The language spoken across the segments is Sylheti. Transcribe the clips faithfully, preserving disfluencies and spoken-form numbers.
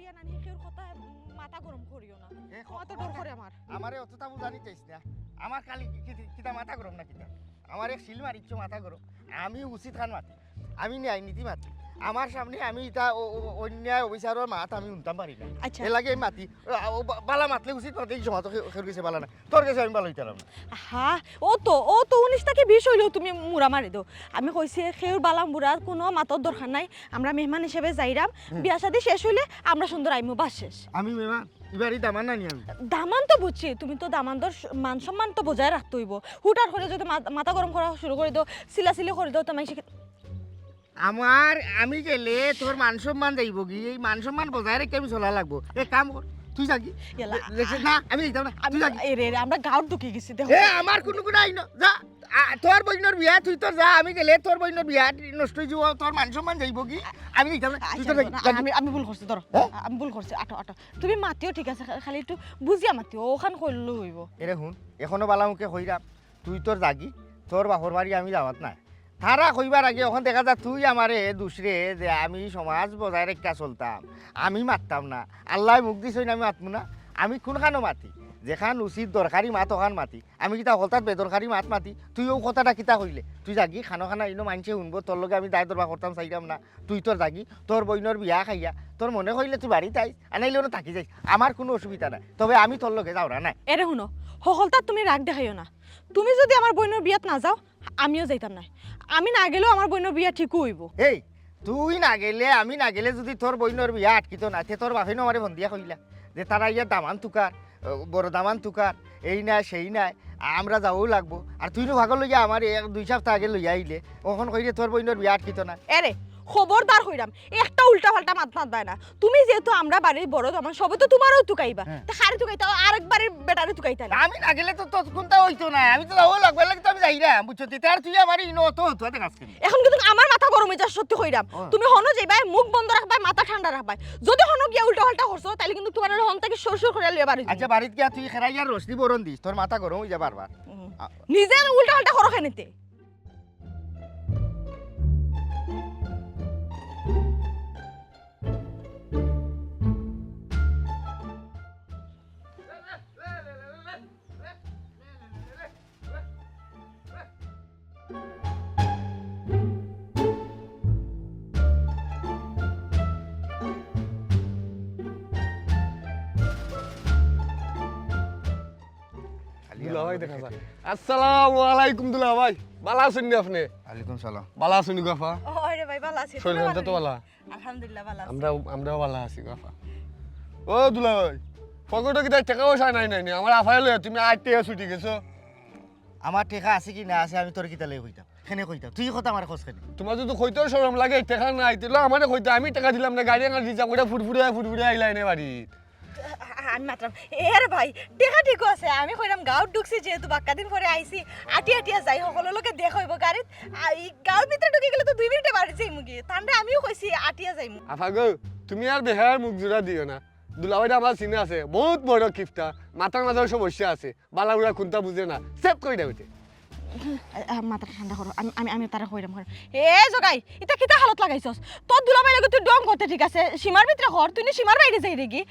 ইয়া নানি, কেউর কথা মাথা গরম করিও না। এ, ক-, আমার তো ডর করে আমার। আমারে অতটা বুঝানি চাইস না। আমার খালি কি-, কি-, কিতা মাথা গরম না কিতা? আমার এক সিল মারিচ্ছ মাথা গরম। আমি উচিত খান মাতি, আমি ন্যায় নীতি মাতি। আমার সামনে আমি ইতা অ-, অ-, অন্যায় অবিচারর মাত আমি হুনতাম পারি না। আচ্ছা। এর লাগি আমি মাতি। ও, ও, বা-, বালা মাতলে উচিত মাতে, এই সমাজ তো কেউ, কেউর গেছে বালা না। তোর গেছে আমি বালা হইতাম না। হা, ও তো, ও তো উনিশ থাকি বিশ হইলেও তুমি মুড়া মারি দেও। আমি কইছি, কেউর বালা মুড়ার কোনো মাতর দরকার নাই। আমরা মেহমান হিসেবে যাইরাম, বিয়া শাদী শেষ হইলে আমরা সুন্দর আইমু, বাস শেষ। আমি মেহমান, এবারই দামান নানি আমি। দামান তো বুঝছি, তুমি তো দামানর স-, মান সম্মান তো বজায় রাখতে হইব। হুটার করে যদি মা-, মাথা গরম করা শুরু করে দাও, চিলাচিলি করে দাও, তো মাইনষে কি- আমার, আমি গেলে তোর মান সম্মান যাইব কি? এই মান সম্মান বজায় রেখে আমি চলা লাগবো। এক কাম কর, তুই যাগি। ইয়ালা। দে-, দেখছিস না, আমি যাইতাম না। আমি তুই যাগি। এরে, এরে, আমরা গাঁওর ঢুকি গেছি, দেখো। এ, আমার কোনো কোনো আইন যা। আ, তোর বইনর বিয়া, তুই তোর যা, আমি গেলে তোর বইনর বিয়া নষ্ট হয়ে যাবো, তোর মান সম্মান যাইব কি? আমি যাইতাম না, তুই আচ্ছা, তোর যাগি, না, যাগি। আমি, আমি ভুল করছি, ধরো। হ্যাঁ? আমি ভুল করছি, আটো, আটো। তুমি মাতিও ঠিক আছে, খা-, খালি একটু বুঝিয়া মাতিও, ওখান করলেও হইব। এরে হুন, এখনো বালা মুখে কইরাম, তুই তোর যাগি, তোর বাপর বাড়ি আমি যাওয়াত নাই। তারা কইবার আগে ওখান দেখা যায় তুই আমারে দুষরে যে আমি সমাজ বজায় রেখা চলতাম, আমি মাততাম না। আল্লায় মুখ দিছইন আমি মাতমু না, আমি কোনখানো মাতি? যেখান উচিত দরকারি মাত ওখান মাতি। আমি কিতা হকলতাত বেদরকারি মাত মাতি? তুই ও কথাটা কিতা কইলে? তুই যাগি খানো খানা ইনো মানষে হুনবো, তোর লগে আমি দায় দরবার করতাম চাইরাম না। তুই তোর যাগি, তোর বইনর বিয়া খাইয়া, তোর মনে কইলে তুই বাড়িত আইস, আর নাইলে অনো থাকি যাইস, আমার কোনো অসুবিধা নাই। তবে আমি তোর লগে যাওরা নাই। এরে হুনো, হকলতাত তুমি রাগ দেখাইও না। তুমি যদি আমার বইনর বিয়াত না যাও, আমিও যাইতাম না। আমি না গেলেও আমার বইনর বিয়া ঠিকও হইব। এই, তুই না গেলে, আমি না গেলে যদি তোর বইনর বিয়া আটকিত না, তে তোর বাপে নো আমারে ফোন দিয়া কইলা যে তারা ইয়া দামান তুকার, বড় দামান তুকার, এই নাই সেই নাই, আমরা যাওয়াও লাগবো। আর তুই নো পাগল লইয়া আমার এক দুই সপ্তাহ আগে লইয়া আইলে, অখন কইরে তোর বইনর বিয়া আটকিত না। এরে, খবরদার কইরাম, একটা উল্টা পাল্টা মাত মাতবায় না। তুমি যেহেতু আমরা বাড়ির বড় দামান, সবে তো তোমারও তুকাইবা। হ্যাঁ। তা কারে তুকাইতা, আরেক বাড়ির বেটারে তুকাইতা না। আমি না গেলে তো তোর কোনটা হইতো না, আমি তো যাওয়াও লাগবো, এর লাগি তো আমি যাইরাম, বুঝছো? তে আর তুই আমার ইনো অত অত হাতে কাজ করি। এখন কিন্তু আমার মাথা গরম হয়ে যায়, সত্যি কইরাম। ও। তুমি হনো যাইবায়, মুখ বন্ধ রাখবায়, মাথা ঠান্ডা রাখবায়। যদি হনো গিয়া উল্টা পাল্টা করছো, তাইলে কিন্তু তোমার হন থাকি সর সর করে লইয়া বাড়ি আচ্ছা, বাড়িত গিয়া তুই খেরাইয়ার রসনি বরন দিস, তোর মাথা গরম হয়ে যায় বারবার। নিজে উল্টা পাল্টা করো কেনেতে। দুলাভাই দেখা যায়। আসসালামু আলাইকুম দুলাভাই, ভালা আছইন নি আপনে? ওয়ালাইকুম সালাম। ভালা আছইন নি গো আফা? ওরে ভাই, ভালা আছি। শরীর খান তো ভালা? আলহামদুলিল্লাহ, ভালা আছি। আমরাও, আমরাও ভালা আছি গো আফা। ও দুলাভাই, পকেটো কিতা টেকা পয়সা নাই, নাই নি? আমার আফারে লইয়া তুমি আইতে ছুটি গেছো। আমার টেকা আছে কি না আছে আমি তোর কিতা লাগি কইতাম, কেনে কইতাম, তুই কথা আমার কস কেনে? তোমার যদি কইতেও শরম লাগে, টেকা নাই, তাইলে আমারে কইতা, আমি টেকা দিলাম না, গাড়ি আমার রিজার্ভ করে ফুরফুরে ফুরফুরে আইলায় নে বাড়ি। আমি মাতরাম, এরে ভাই, টেকা ঠিকও আছে, আমি কইরাম গাঁওত ঢুকছি যেহেতু, বাক্কা দিন পরে আইছি, আটিয়া আটিয়া যাই, হকলর লগে দেখা হইব গাড়িত। আর এই গাঁওর ভিতরে ঢুকি গেলে তো দুই মিনিটে বাড়ি যাইমুগি, তানরে আমিও কইছি আটিয়া যাইমু। আফা গো, তুমি আর বেহায়ার মুখ জোড়া দিও না। দুলাভাইটা আমার চিনা আছে, বহুত বড় কিপটা, মাথার মাথার সমস্যা আছে, বালা বুরা কুনতা বুঝে না, সেট করি দেবে। আ, আ, মাথাটা ঠান্ডা করো, আমি, আমি, আমি তারে কইরাম, কইরাম। এ জগাই, ইতা কিতা হালত লাগাইছস? তোর দুলাভাই লগে তুই ডং করতে ঠিক আছে, সীমার ভিতরে কর, তুই নি সীমার বাইরে যাইরে গি।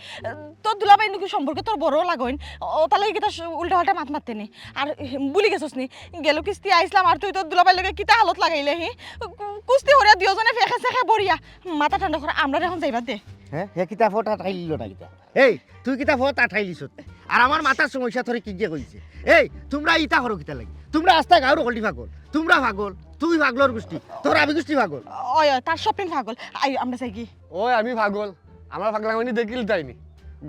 তোর দুলাভাই নাকি সম্পর্কে তোর বড় লাগইন, ও তার লগে কিতা উল্টা পাল্টা মাত মাততে নি। আর ভুলি গেছস নি, গেল কিস্তি আইছলাম আর তুই তোর দুলাভাই লগে কিতা হালত লাগাইলে হি? কু-, কুস্তি করিয়া দুইজনে ফেকে সেকে বরিয়া। মাথা ঠান্ডা কর, আমরা এখন যাইবার দে। হ্যাঁ, হে কিতা ফোটা ঠাইল না কিতা? এই, তুই কিতা ফত আঠাইলিছত? আর আমার মাথার সমস্যা তোরে কি গিয়ে কইছে? এই, তোমরা ইতা করো কিতা লাগি? তোমরা আস্তা গাঁওর হকলটি পাগল। তোমরা পাগল, তুই পাগলর গোষ্ঠী, তোর আমি গোষ্ঠী পাগল। ওই, ওই, তার শপিং পাগল। আই, আমরা যাই কি? ওই, আমি পাগল। আমার পাগলামি দেখিল তাই নি।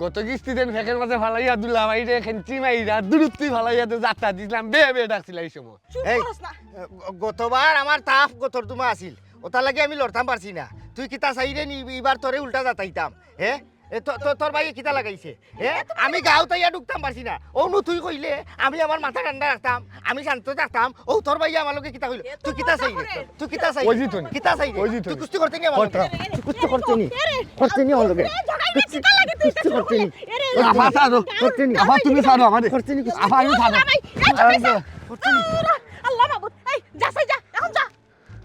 গত কিস্তি দেন ফেকের মাঝে ফালাইয়া দুলাভাইরে খেঞ্চি মাইরা, দূরত্বই ফালাইয়া তো যাত্রা দিছিলাম, বে বে ডাকছিল এই সময়। চুপ এই, করস না। গতবার আমার তাপ গতর তুমা আছিল, ওটার লাগি আমি লড়তাম পারছি না। তুই কিতা চাইরে নি, এবার তোরে উল্টা যাতাইতাম, হ্যাঁ? এ, তো-, তো-, তোর ভাইয়ে কিতা লাগাইছে? হ্যাঁ? আমি গাঁও তাইয়া ঢুকতাম পারছি না। ও নু তুই কইলে আমি আমার মাথা ঠান্ডা রাখতাম, আমি শান্ত থাকতাম। ও তোর ভাইয়ে আমার লগে কিতা কইল? তুই কিতা চাইরে? তুই কিতা চাইরে? ওই জিতু নি। কিতা চাইরে? ওই জিতু নি। তুই কুস্তি করতে নি আমার লগে? কত? তুই কুস্তি করতে নি? করতে নি আমার লগে? কুস্তি করতে নি? আফা ছাড়ো। করতে নি কুস্তি? আফা তুমি ছাড়ো আমারে। করতে নি কুস্তি? আফা আমি ছাড়ো। আল্লাহ মাবুদ, এই যা, যা, এখন যা।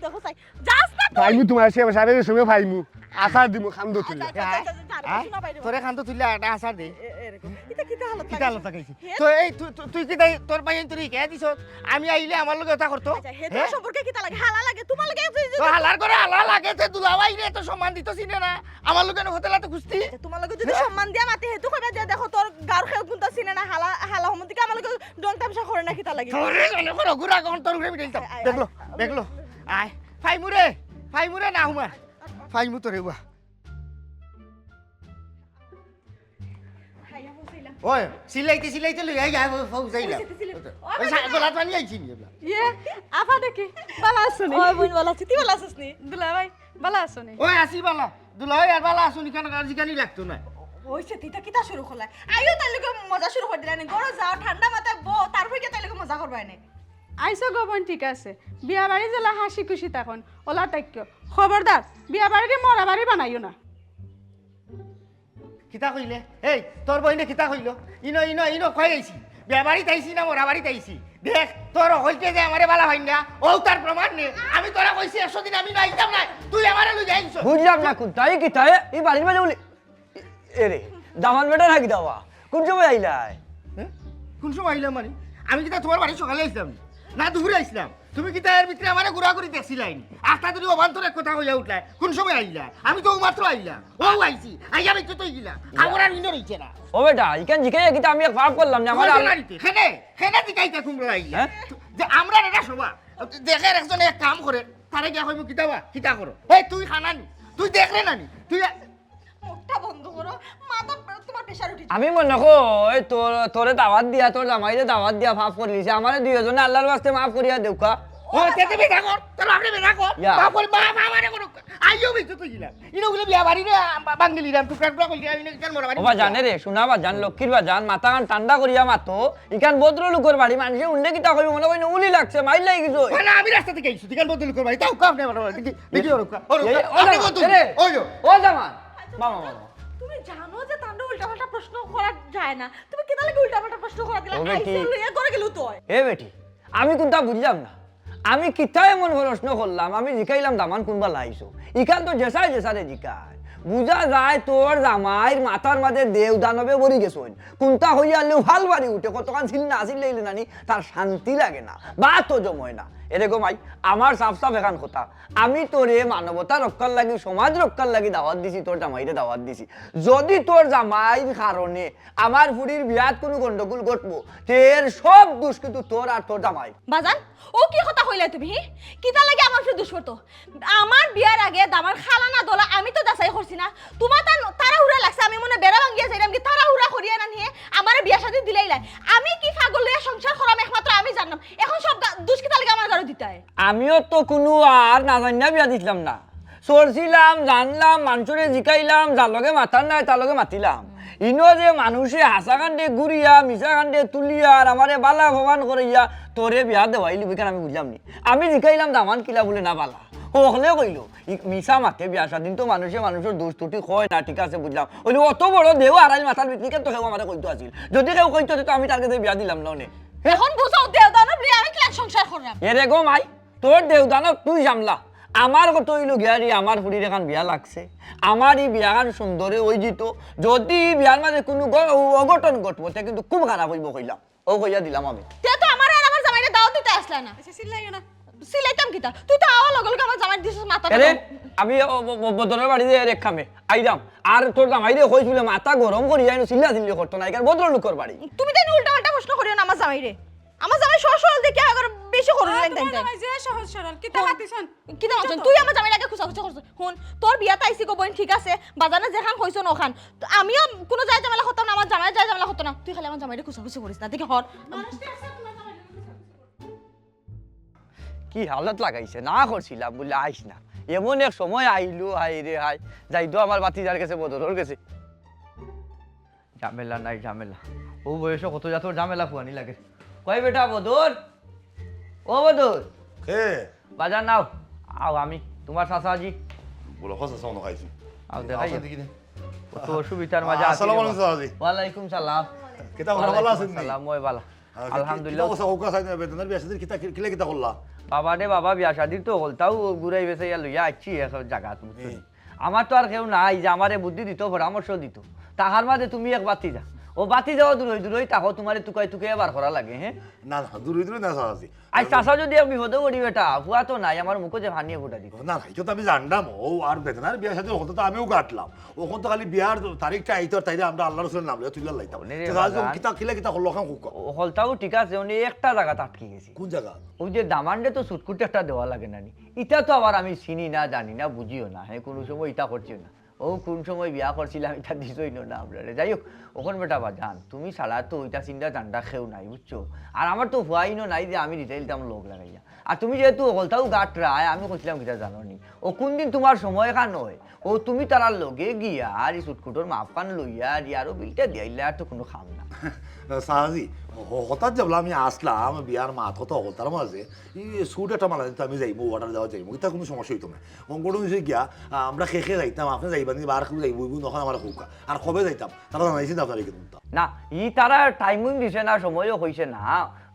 দেখো চাই, যাস না তুই। পাইমু তোমার সে সারে সময় পাইমু। আশা দিমু খান্দো তুই। যা, যা, যা, যা, যা। আয়, শোনা বাইরে। তোরে কান্দো তুইলা একটা আছাড় দে। এ-, এরকম। ইটা কিতা হালত কিতা লাগাইছে? হালত লাগাইছে? হে? তো এই তুই, তুই, তুই কিতা তোর ভাইয়াইন্তরে হিকাইয়া দিছস? আমি আইলে আমার লগে কথা করতো? আচ্ছা, হে তোর হে? সম্পর্কে কিতা লাগে? হালা লাগে? তোমার লগে তুই যে তো হালার ঘরে হালা লাগে, তে দুলাভাইরে তো সম্মান দিতো চিনে না। আমার লগে না হোটেলাতে কুস্তি। আচ্ছা, তোমার লগে যদি হে? সম্মান দিয়া মাতে, হে তো কইবা যে, "দেখো, তোর গাঁওর কেউ কুন্তা চিনে না, হালা, হালা হমন্দি কি আমার লগে ঢং তামশা করে না কিতা লাগে?" তোরে মনে করো, ঘুরা গহন তোর ঘুরে মিটাইতাম। আয়, আয়, দেখলো, আয়। দেখলো। আয়, ফাইমুরে, ফাইমুরে না হুমা। ফাইমু তোরে উবা। খাইয়া বসাইলাম। ওই, সিলাইতে সিলাইতে লই আই, আই, আই, আই, যাইলাম। সিলাইতে সিলাইতে। ওই সা-, গলাত পানি আইছি নি এবলা? ইয়ে, আফা দেখি, ভালা আছো নি? ওই বোন, ভালা আছি, তুই ভালা আছস নি? দুলাভাই, ভালা আছো নি? ওই আছি ভালা। দুলাভাই আর ভালা আছো নি? কেন কার জিকানি লাগতো না? ওই সে, তুই তো কিতা শুরু করলা? আইও তার লগে মজা শুরু করি দিলা নি। ঘরো যাও, ঠান্ডা মাথায় বও, তারপর গিয়া তার লগে মজা করবা নে। আইছো গো বোন, ঠিক আছে। বিয়া বাড়ি যেলা হাসি খুশি থাকইন, ওলা থাকিও। খবরদার, বিয়া বাড়িরে মরা বাড়ি বানাইও না। কিতা কইলে? এই, তোর বইনে কিতা কইলো? ইনো, ইনো, ইনো কই আইছি? বিয়া বাড়িত আইছি না মরা বাড়িত আইছি? দেখ, তোর হকলতে যে আমারে ভালা পাইন না, অউ তার প্রমাণ নে। আমি তোরে কইছি একশো দিন আমি না আইতাম না, তুই আমারে লই যাইছস। বুঝলাম না কুন্তা, ই কিতা, এ? ই বাড়ির মাঝে বলি, এ রে, দামান বেটা নাকি দাওয়া? কুন সময় আইলায়? হ্যাঁ? কুন সময় আইলাম মানে? আমি কিতা তোমার বাড়ি সকালে আইছলাম নি? না দুপুরে আইছলাম? তুমি কিতা এর ভিতরে আমারে ঘুরাঘুরি দেখছিলায় নি? আস্তা ধরি অবান্তর এক কথা কইয়া উঠলায়। কুন সময় আইলায়? আমি তো অউ মাত্র আইলাম। অউ আইছি। আইয়া বাইতে তো গিলা। আমার আর ইনো রইছে না। ও বেটা, ইখান জিকাইয়া কিতা আমি এক পাপ করলাম নি? আমার কইছে আর না নিতে। কেনে? কেনে জিকাইতে তোমরা আইলা? হ্যাঁ? যে আমরার এরা সভা। দেখের একজনে এক কাম করের, তারে গিয়া কইমু, "কিতা বা? কিতা করো?" এই তুই খানা নি? তুই দেখরে না নি? তুই মোটটা বন্ধ করো, মাথা তোমার প্রেশার উঠি। আমি মনে কই তোর, তোরে দাওয়াত দিয়া, তোর জামাইরে দাওয়াত দিয়া পাপ করিলিছে। আমারে দুইওজনে আল্লার ওয়াস্তে মাফ করিয়া দেউক্কা। ও, তে তুমি থাকো, তোর বাপরে বেটা কর। ইয়া। বাপ করি, মা, মা মানে করো। আইও বেঁচে তো গিলা। ইনো গুলো বিয়া বাড়ি রে, আ, বা-, বাঙালি রাম টুকরা টুকরা কইলে আমি না কেন মরা বাড়ি? ও বাজান রে, সোনা বাজান, লক্ষ্মীর বাজান, মাথাখান ঠান্ডা করিয়া মাতো। ইখান ভদ্রলোকর বাড়ি, মানষে হুনলে কিতা কইবো? মনে কয় না উলি লাগছে, মাইর লাগি গেছে। না, না, আমি রাস্তা থাকি আইছি, তুই কেন ভদ্রলোকর বাড়ি? তাও কাম নেই, দেখি, দেখি ওর কা-, ওর এই, কা-, ও আপনি জামাই, কত দূর? এরে, ওই যে। ও জামাই, মামা, মামা। তুমি জানো যে তানরে উল্টাপাল্টা প্রশ্ন করা যায় না, তুমি কিতা লাগি উল্টাপাল্টা প্রশ্ন করা দিলা? ও বেটি। আইসে লইয়া ঘরে গেল তো। এ বেটি, আমি কুন্তা বুঝলাম না। আমি কিতা এমন প্রশ্ন করলাম? আমি জিকাইলাম দামান কুনবালা আইছো? ইখান তো যেসায় যেসারে জিকায়। বুঝা যায় তোর জামাইর মাথার মাঝে দেও দানবে ভরি গেছইন। কুন্তা কইয়া আনলেও ফাল বাড়ি উঠে, কতখান চিল্লা চিল্লাইলে নানি তার শান্তি লাগে না, ভাতও জময় না। এরে গো মাই, আমার সাফ সাফ এখান কথা, আমি তোরে মানবতা রক্ষার লাগি, সমাজ রক্ষার লাগি দাওয়াত দিছি, তোর জামাইরে দাওয়াত দিছি। যদি তোর জামাইর কারণে আমার ফুড়ির বিয়াত কুনু গন্ডগোল ঘটবো, তে এর সব দুষ কিন্তু তোর আর তোর জামাইর। বাজান, ও কি কথা কইলা তুমি, হি? কিতা লাগি আমার ফুড়ি দুষ করতো? আমার বিয়ার আগে দামার খালা না দলা আমি তো যাচাই করছি না। তোমার তার তাড়াহুড়া লাগছে, আমি মনে বেড়া ভাঙ্গিয়া যাইলাম কি তাড়াহুড়া করিয়া না নিয়ে আমারে বিয়া শাদি দিলাইলাই। আমি কি পাগল লইয়া সংসার করাম একমাত্র আমি জানলাম। এখন সব গা-, দুষ কিতা লাগি আমার গারো দিতায়? আমিও তো কুনু আর না জানিয়া বিয়া দিছিলাম না। চলছিলাম, জানলাম, মানষরে জিকাইলাম, যার লগে মাতার নাই, তার লগে মাতিলাম। ইনো যে মানষে হাছা কাণ্ডে ঘুরিয়া, মিছা কাণ্ডে তুলিয়া আর আমারে বালা অপমান করাইয়া তোরে বিয়া দেওয়াইলিবো, ইখান আমি বুঝলাম নি। আমি জিকাইলাম, দামান কিলা বুলে না বালা। হকলে কইলো, ই মিছা মাতে বিয়া শাদিন তো মানষে মানষর দুষ ত্রুটি কয় না, ঠিক আছে বুঝলাম। অইলে অত বড় দেও আড়াইল মাথার ভিতরে কেন তো কেউ আমারে কইতো আছিল। যদি কেউ কইতো, তো আমি তার কাছে বিয়া দিলাম না অনে। এখন বুঝাও, দেও দানব লইয়া আমি কিলা সংসার করলাম? এরে গো মাই, তোর দেও দানব তুই সামলা। আমার কথা অইলো গিয়া রে, আমার ফুড়ির এখান বিয়া লাগছে। আমার ই বিয়াখান সুন্দরে অই যিতো। যদি ই বিয়ার মাঝে কুনু গ-, অঘটন ঘটবো, তে কিন্তু খুব খারাপ অইবো কইলাম। অউ কইয়া দিলাম আমি। তে তো আমার আর আমার জামাইরে দাওয়াত দিতে আসলা না। আচ্ছা, চিল্লাইও না। চিল্লাইতাম কিতা? তুই তো আওয়ার লগে লগে আমার জামাইরে দিছস মাথা। আরে, আমি ও ব-, ব-, বদরের বাড়ি যাই এক কামে। আইরাম। আর তোর জামাইরে কইছি বুলে মাথা গরম করিয়া ইনো চিল্লা চিল্লি করতো না। ইখান ভদ্রলোকর বাড়ি। তুমি তাইন উল্টা পাল্টা প্রশ্ন করিও না আমার জামাইরে। আমার জামাই সহজ সরল দেখি আগর বেশি করুন আর লাইন তোমার তাইন তাইন। জামাই যে সহজ সরল, কিতা হুন, মাতিছন? কিতা মাতছন? তুই আমার জামাইর আগে খুচাখুচি করছস। হুন, তোর বিয়াত আইছি গো বইন, ঠিক আছে, বাজানে যেখান কইছন অখান। তো আমিও কুনু যায় ঝামেলা করতাম না, আমার জামাই যায় ঝামেলা করতো না। তুই খালি আমার জামাইরে খুচাখুচি করিস না, দেখি হর। মানুষটা আছে, তোমার জামাইরে খুচাখুচি করবো। কি হালত লাগাইছে, না করছিলাম বুলে আইস না। এমন এক সময় আইলো, হায় রে হায়। যাই তো আমার ভাতিজার গেছে, বদরর গেছে। ঝামেলা নাই ঝামেলা। অউ বয়সো কত জাতর ঝামেলা ফুয়ানি লাগে। কই বেটা বদর? ও বদর। কে? বাজান আও। আও আমি, তোমার চাচাজি। বলো, কত চাচা মনে খাইছি। আও, দেখাই। আও, দেখি দে। কত অসুবিধার মাঝে আছি আসসালামু রে আলাইকুম, বাবা। চাচাজি। ওয়ালাইকুম সালাম। কিতা খবর, ভালা আছইন নি? সালাম, ওই ভালা। আহ, কি, কি, আলহামদুলিল্লাহ। কিতা অবস্থা, কিতা, কিলা কিতা করলা? বাবা রে বাবা, বিয়া শাদির তো হকলতাউ ঘুরাই বেশাইয়া লইয়া আইছি এক জাগাত, বুঝছো নি? হুম। আমার তো আর কেউ নাই যে আমারে বুদ্ধি দিত, পরামর্শ দিত। তাহার মাঝে তুমি এক বাতি যা, ও বাতি যাওয়া দূরই দূরই তাকো, তোমারে তুকাই তুকাই বার করা লাগে। হ্যাঁ, না, না, দূরই দূরই না, চাচাজি। আই চাচা যদি আমি হতে করি বেটা, ফুয়া তো নাই, আমার মুখো যে পানিয়ে ফুটা দিত। না, না, ইটা তো আমি জানলাম। ও আর বেদনার বিয়া শাদী হকলতা তো আমিও কাটলাম। অখন তো খালি বিয়ার তারিখটা আইতো, আর তাইলে আমরা আল্লাহ রসুলের নাম লইয়া তুলিয়া লাইতাম। ওনে রে চাচাজি, বাজান। কিতা কিলা কিতা করলো, অখন খুব কম। ও হকলতাও ঠিক আছে, উনি একটা জাগাত আটকি গেছি। কোন জাগা? ওই যে দামানরে তো ছুটকুট একটা দেওয়া লাগে না নি? ইটা তো আবার আমি চিনি না, জানি না, বুঝিও না। হ্যাঁ, কোনো সময় ইটা করছিও না। ও কোন সময় বিয়া করছিলাম, ইটা দিছই না আমরারে। যাই হোক, অখন বেটা বাজান, তুমি ছাড়া তো ইটা চিন্তা জানটা কেউ নাই, বুঝছো? আর আমার তো ফুয়াইনও নাই যে আমি দিতে দিতাম লগ লাগাইয়া। আর তুমি যেহেতু হকলতাও গাটরায়, আমি কইছিলাম কিতা জানো নি? ও কোন দিন তোমার সময় খান হয়, ও তুমি তারার লগে গিয়া আর এই ছুটকুটর মাফ খান লইয়া আর ইয়ারও বিলটা দিয়াইলে আর তো কোনো কাম না। চাচাজি, হ-, হঠাৎ যেবলা আমি আসলাম বিয়ার মাত কথা হকলতার মাঝে, ই ছুট একটা মালা দিতে আমি যাইমু, অর্ডার দেওয়া যাইমু, ইটা কোনো সমস্যা হইতো না। অঙ্কটা হইছে গিয়া, আ, আমরা কে কে যাইতাম, আপনে যাইবা নি বা আর কেউ যাইবো, ইবো নখন আমার কউক্কা। আর কবে যাইতাম, তারা জানাইছে না আপনারে কিন্তু। না, ই তারা টাইমিং দিছে না, সময়ও কইছে না।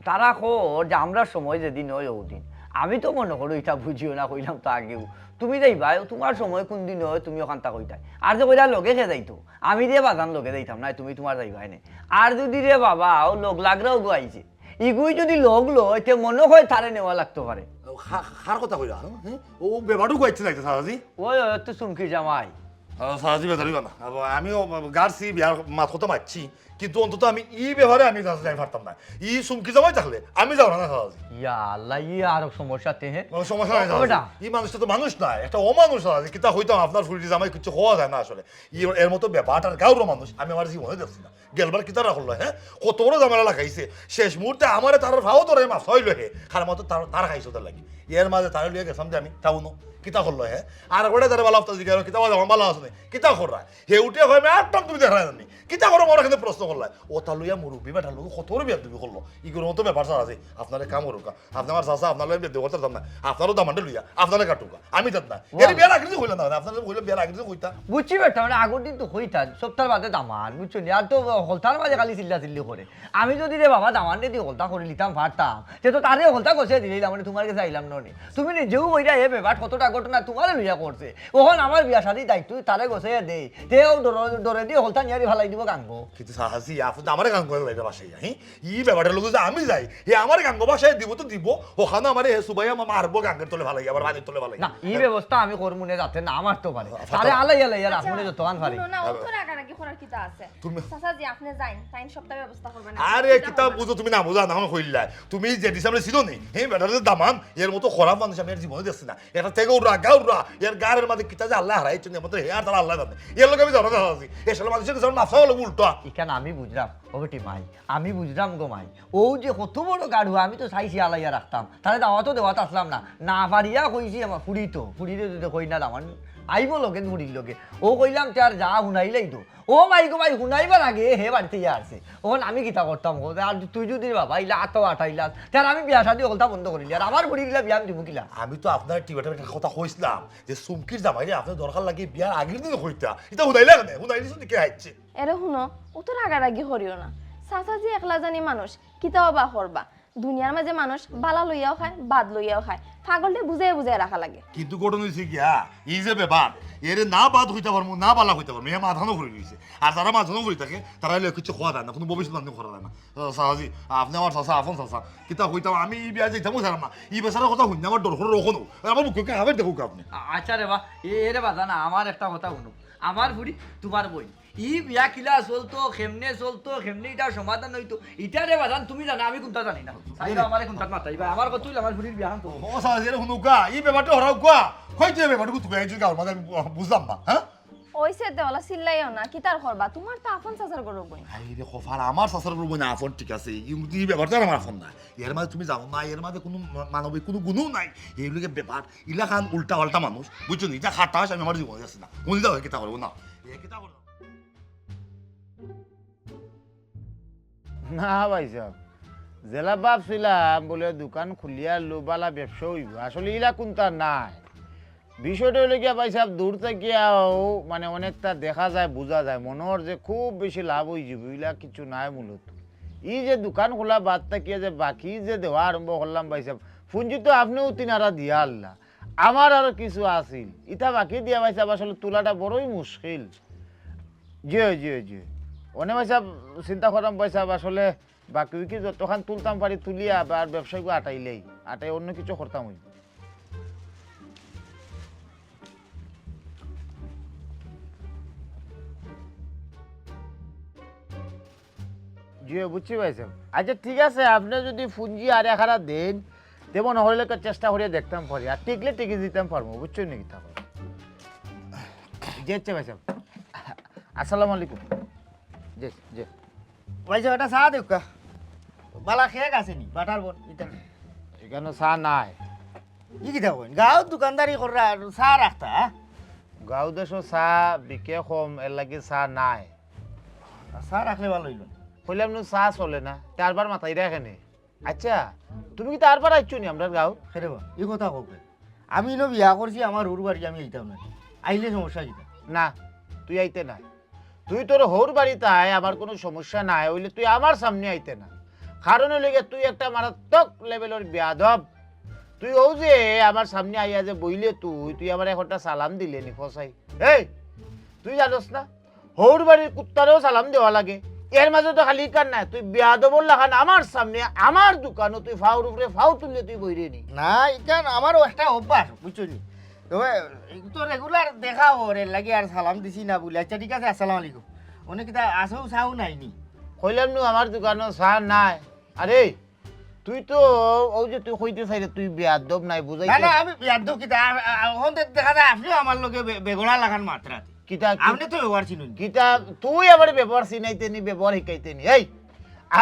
তারা কর যে আমরা সময় যেদিন হয় ওদিন। আমি তো মনে করো ইটা বুঝিও না, কইলাম তো আগেও। তুমি যাইবায়, তোমার সময় কোন দিন হয় তুমি অখানতা কইতায়। আর যে কইলা লগে কে যাইতো, আমি যে বাজান লগে যাইতাম না, তুমি তোমার যাইবায় নে। আর যদি রে বাবা, ও লগ লাগরাও গো আইছে, ইগুই যদি লগ লয়, তে মনে হয় তারে নেওয়া লাগতো পারে। ও, খা-, খার কথা কইলা, হ্যাঁ? হ্যাঁ? ও বেবাটু কইছে যাইতে চাচাজি। ওই, ওই, তো চুমকি জামাই। আ, চাচাজি বেজার অইবা না। আ, আমিও গারছি বিয়ার মাত কথা মাতছি, কিন্তু অন্তত আমি ই ব্যাপারে আমি চাচাজি যাই পারতাম না। ই চুমকি জামাই থাকলে আমি যাওয়ার না চাচাজি। ইয়া আল্লাহ, ই আরো সমস্যা তে, হ্যাঁ? কোনো সমস্যা নাই ও, চাচাজি। বেটা। ই মানুষটা তো মানুষ না, একটা অমানুষ চাচাজি। কিতা কইতাম, আপনার ফুরির জামাই কিচ্ছু কওয়া যায় না আসলে। ই এর মতো বেবাটার গাউর মানুষ আমি আমার জীবনে দেখছি না। গেলবার কিতা না করলো, হ্যাঁ? কত বড় ঝামেলা লাগাইছে। শেষ মুহূর্তে আমারে তার ফাও ধরে মাফ হইলো হে। খার মতো তার, তার খাইছো তার লাগি। এর মাঝে তারে লইয়া গেছিলাম যে আমি টাউনো। কিতা করলো, হ্যাঁ? আর ওটা তারে বালা হপ্তা জিজ্ঞাসা করো, কিতা বালা, আমার বালা আছে নি? কিতা কররা? হে উঠে হয়, "আমি আটটাম তুমি দেখা যায়নি।" কিতা করো, আমার এখানে প্রশ্ন করলা। ও তা লইয়া মুরব্বি বেটার লগে কত বড় বেয়াদবি করলো। ইগুর মতো ব্যাপার চাচাজি। আপনারে কাম করুক। আপনে আমার চাচা, আপনার লগে বেয়াদবি করতাম না। আপনারও দামানরে লইয়া, আপনারে কাটুক। আমি তাত না। এর ওয়াল্লাহ। বিয়ার আগের দিন কইলা না, আপনার লগে কইলে বিয়ার আগের দিন কইতা। বুঝছি বেটা, মানে আগর দিন তো কইতা, সপ্তাহর বাদে দামান, বুঝছো নি? আর তো হকলতার মাঝে খালি চিল্লা চিল্লি করে। আমি যদি রে বাবা দামানরে দি হকলতা করি লিতাম পারতাম, তে তো তারে হকলতা গছে দিলাম, মানে তোমার গেছে আইলাম না নি। তুমি নিজেও কইরা এ বেবাট কতটা ঘটনা তোমারে লইয়া করছে। অখন আমার বিয়া শাদি দায়িত্ব তারে গছে দেই, তেও ডরে, ডরে দি হকলতা নিয়ারি ফালাই দিব গাঙ্গো। কিন্তু চাচাজি, আপনে তো আমারে গাঙ্গো ফালাইবা বাসায়, হ্যাঁ? ই বেবাটার লগে যে আমি যাই, হে আমার গাঙ্গো বাসায় দিব তো দিব, ওখানে আমারে হে সুবাই আমার মারবো গাঙ্গের তলে ফালাই, আবার পানির তলে ফালাই। না, ই ব্যবস্থা আমি করমু নে যাতে না মারতো পারে। আচ্ছা, তারে আল্লাহ আল্লাহ ইয়ার আচ্ছা, রাখমু নে যতখান পারি। হুনো না, অত রাগারাগি করার কিতা আছে? তুমি চাচাজি, আপনে যাইন, তাইন সপ্তাহ ব্যবস্থা করবেন। আরে কিতা বুঝো তুমি না বুঝা না, আমি কইলাই। তুমি যে ডিসেম্বরে ছিল নি, হে বেটার যে দামান, এর মতো খারাপ মানুষ আমি আর জীবনে দেখছি না। এটা থেকে উড়া, গা উড়া, এর গাড়ের মাঝে কিতা যে আল্লাহ হারাইছেন, এর মধ্যে হে আর তারা আল্লাহ জানে। এর লগে আমি ঝগড়া চালাচ্ছি। এ শালা মানুষের কিছু মাফ চাওয়া লাগবো উল্টা। ইখান আমি বুঝলাম, ও বেটি মাই, আমি বুঝলাম গো মাই। ও যে কত বড় গাড়ুয়া, আমি তো চাইছি আলাইয়া রাখতাম। তারে দাওয়াতও দেওয়াত আসলাম না। না পারিয়া কইছি আমার ফুড়ি তো, ফুড়িরে যদি কই না দামান, আইবো লগে ফুড়ির লগে। ও কইলাম তে আর যা হুনাইলাই তো। ও মাই গো মাই, হুনাইবার আগে হে বাড়িতে ইয়া আসছে। অখন আমি কিতা করতাম কও? আর তুই যদি রে বাবা ইলা আতো আটাইলা, তে আর আমি বিয়া শাদি হকলতা বন্ধ করিলি। আর আমার ফুড়ির ইলা বিয়া আমি দিমু কিলা? আমি তো আপনার টিবেটার একটা কথা কইছিলাম যে চুমকির জামাইরে আপনার দরকার লাগে বিয়ার আগের দিন কইতা। ইতা হুনাইলা কেনে? হুনাইলি শুনি কে হাইছে? এরে হুনো, অত রাগারাগি করিও না। চাচাজি একলা জানি মানুষ, কিতাও বা করবা। দুনিয়ার মাঝে মানুষ বালা লইয়াও খায়, বাদ লইয়াও খায়। পাগলরে বুঝাইয়া বুঝাইয়া রাখা লাগে। কিন্তু ঘটনা হইছে গিয়া, এই যে বেবাট, এরে না বাদ কইতা পারমু, না বালা কইতা পারমু, এ মাঝখানো পড়ি রইছে। আর যারা মাঝখানো পড়ি থাকে, তারা লইয়া কিছু কওয়া যায় না, কোনো ভবিষ্যৎবাণী করা যায় না। আহ, চাচাজি, আপনে আমার চাচা, আপন চাচা, কিতা কইতাম, আমি ই বিয়া যাইতাম, বুঝলাম না। ই বেচারার কথা হুনলে আমার ডর করে অখনো। আমার বুকে কে হাবের দেখুক আপনে। আ-, আচ্ছা রে বা, এ, এ রে বা, জানা, আমার একটা কথা হুনো। আমার ফুড়ি, তোমার বইন। ই বিয়া কিলা চলতো, কেমনে চলতো, কেমনে ইটার সমাধান হইতো, ইটা রে বাজান তুমি জানো, আমি কুনতা জানি না। চাইলে আমারে কুনতাত মাতাইবা, আমার কতই আমার ফুড়ির বিয়া আনতো। ও চাচা, এরে হুনুকা, ই বেবাটে হরাউকা, কইতে বেবাটে কুতুকা, এই গাঁওর মাঝে আমি বু-, বুঝলাম না, হ্যাঁ? ওইছে তে ওলা চিল্লাইও না, কিতার করবা, তোমার তো আপন চাচার ঘরর বইন। হায় রে কপাল, আমার চাচার ঘরর বইন আপন, ঠিক আছে, কিন্তু ই বেবাটে আর আমার আপন না। এর মাঝে তুমি জানো না, এর মাঝে কোনো মা-, মানবিক কোনো গুণও নাই। এই লোকে বেবাট, ইলাখান উল্টা পাল্টা মানুষ, বুঝছো নি? ইটা খাটাস আমি আমার জীবনে দেখছি না। হুনি যাও, কিতা করবো না। এ কিতা করবো? না ভাইসাব, যেলা ভাবছিলাম বলে দোকান খুলিয়া লো বালা ব্যবসা অইবো, আসলে ইলা কুনতা নায়। বিষয়টা অইলো গিয়া ভাইসাব, দূর থাকিয়াও মানে অনেকটা দেখা যায়, বুঝা যায়, মনে অর যে খুব বেশি লাভ অইযিবো, ইলা কিছু নায় মূলত। ই যে দোকান খোলা বাদ থাকিয়া যে বাকি যে দেওয়া আরম্ভ করলাম ভাইসাব, পুঞ্জি তো আপনেও তিনারা দিয়া আল্লা, আমার আরো কিছু আছিল, ইতা বাকি দিয়া ভাইসাব আসলে তুলাটা বড়ই মুশকিল। জি, জি, জি। অনে ভাইসাব চিন্তা করলাম ভাইসাব আসলে বাকি উকি যতখান তুলতাম পারি তুলিয়া আর ব্যবসায়ীকে আটাইলেই, আটাই অন্য কিছু করতাম অই। জি, বুঝছি ভাইসাব। আচ্ছা, ঠিক আছে, আপনে যদি পুঞ্জি আর এখানা দেন, তেমন হইলে তো চেষ্টা করিয়া দেখতাম পারি, আর টিকলে টিকি দিতাম পারমু, বুঝছো নি কিতা? জি, আচ্ছা ভাইসাব, আসসালামু আলাইকুম। জি, জি। ভাইসাব, একটা চা দেউক্কা। বালা কেক আছে নি, বাটার বন, ইতা। ইখানো চা নাই। ই কিতা কইন? গাঁওত দোকানদারি কররা আর চা রাখতা, হ্যাঁ? গাঁও দেশো চা বিকে কম, এর লাগি চা নাই। আর চা রাখলে ভালা অইলো। কইলাম নু চা চলে না, তে আরবার মাতাইরা কেনে? আচ্ছা, তুমি কিতা আরবার আইছো নি আমরার গাঁও? আরে বা, ই কথা কও কে? আমি ইনো বিয়া করছি, আমার হউর বাড়ি, আমি আইতাম না। আইলে সমস্যা কিতা? না, তুই আইতে নায়। তুই তোর হউর বাড়িত আয়, আমার কুনু সমস্যা নাই, অইলে তুই আমার সামনে আইতে না। কারণ অইলো গিয়া তুই একটা মারাত্মক লেভেলর বেয়াদব। তুই অউ যে আমার সামনে আইয়া যে বইলে তুই, তুই আমারে একটা সালাম দিলে নি, ফসাই। এই, তুই জানোস না? হউর বাড়ির কুত্তারেও সালাম দেওয়া লাগে। এর মাঝে তো খালি ইখান নায়, তুই বেয়াদবর লাখান আমার সামনে, আমার দোকানো তুই ফাওর উপরে ফাও তুললে তুই বইরে নি। না, ইখান আমারও একটা অভ্যাস, বুঝছো নি? তবে এই তো regular দেখা অর, এর লাগি আর সালাম দিছি না বলে। আচ্ছা, ঠিক আছে, আসসালামু আলাইকুম। অনে কিতা আছেও চাও নাই নি? কইলাম নু আমার দোকানো চা নাই। আরে, তুই তো অউ যে তুই কইতে চাইরে তুই বেয়াদব নায়, না, বুঝাইতে না, আমি বেয়াদব কিতা? আ-, আ-, অখন দে-, দেখা যায় আপনেও আমার লগে বে-, বেগড়া লাখান মাতরা। কিতা, কি-, আপনে তো ব্যবহার চিনইন। কিতা, তুই আমারে ব্যবহার চিনাইতে নি, ব্যবহার শিখাইতে নি? এই,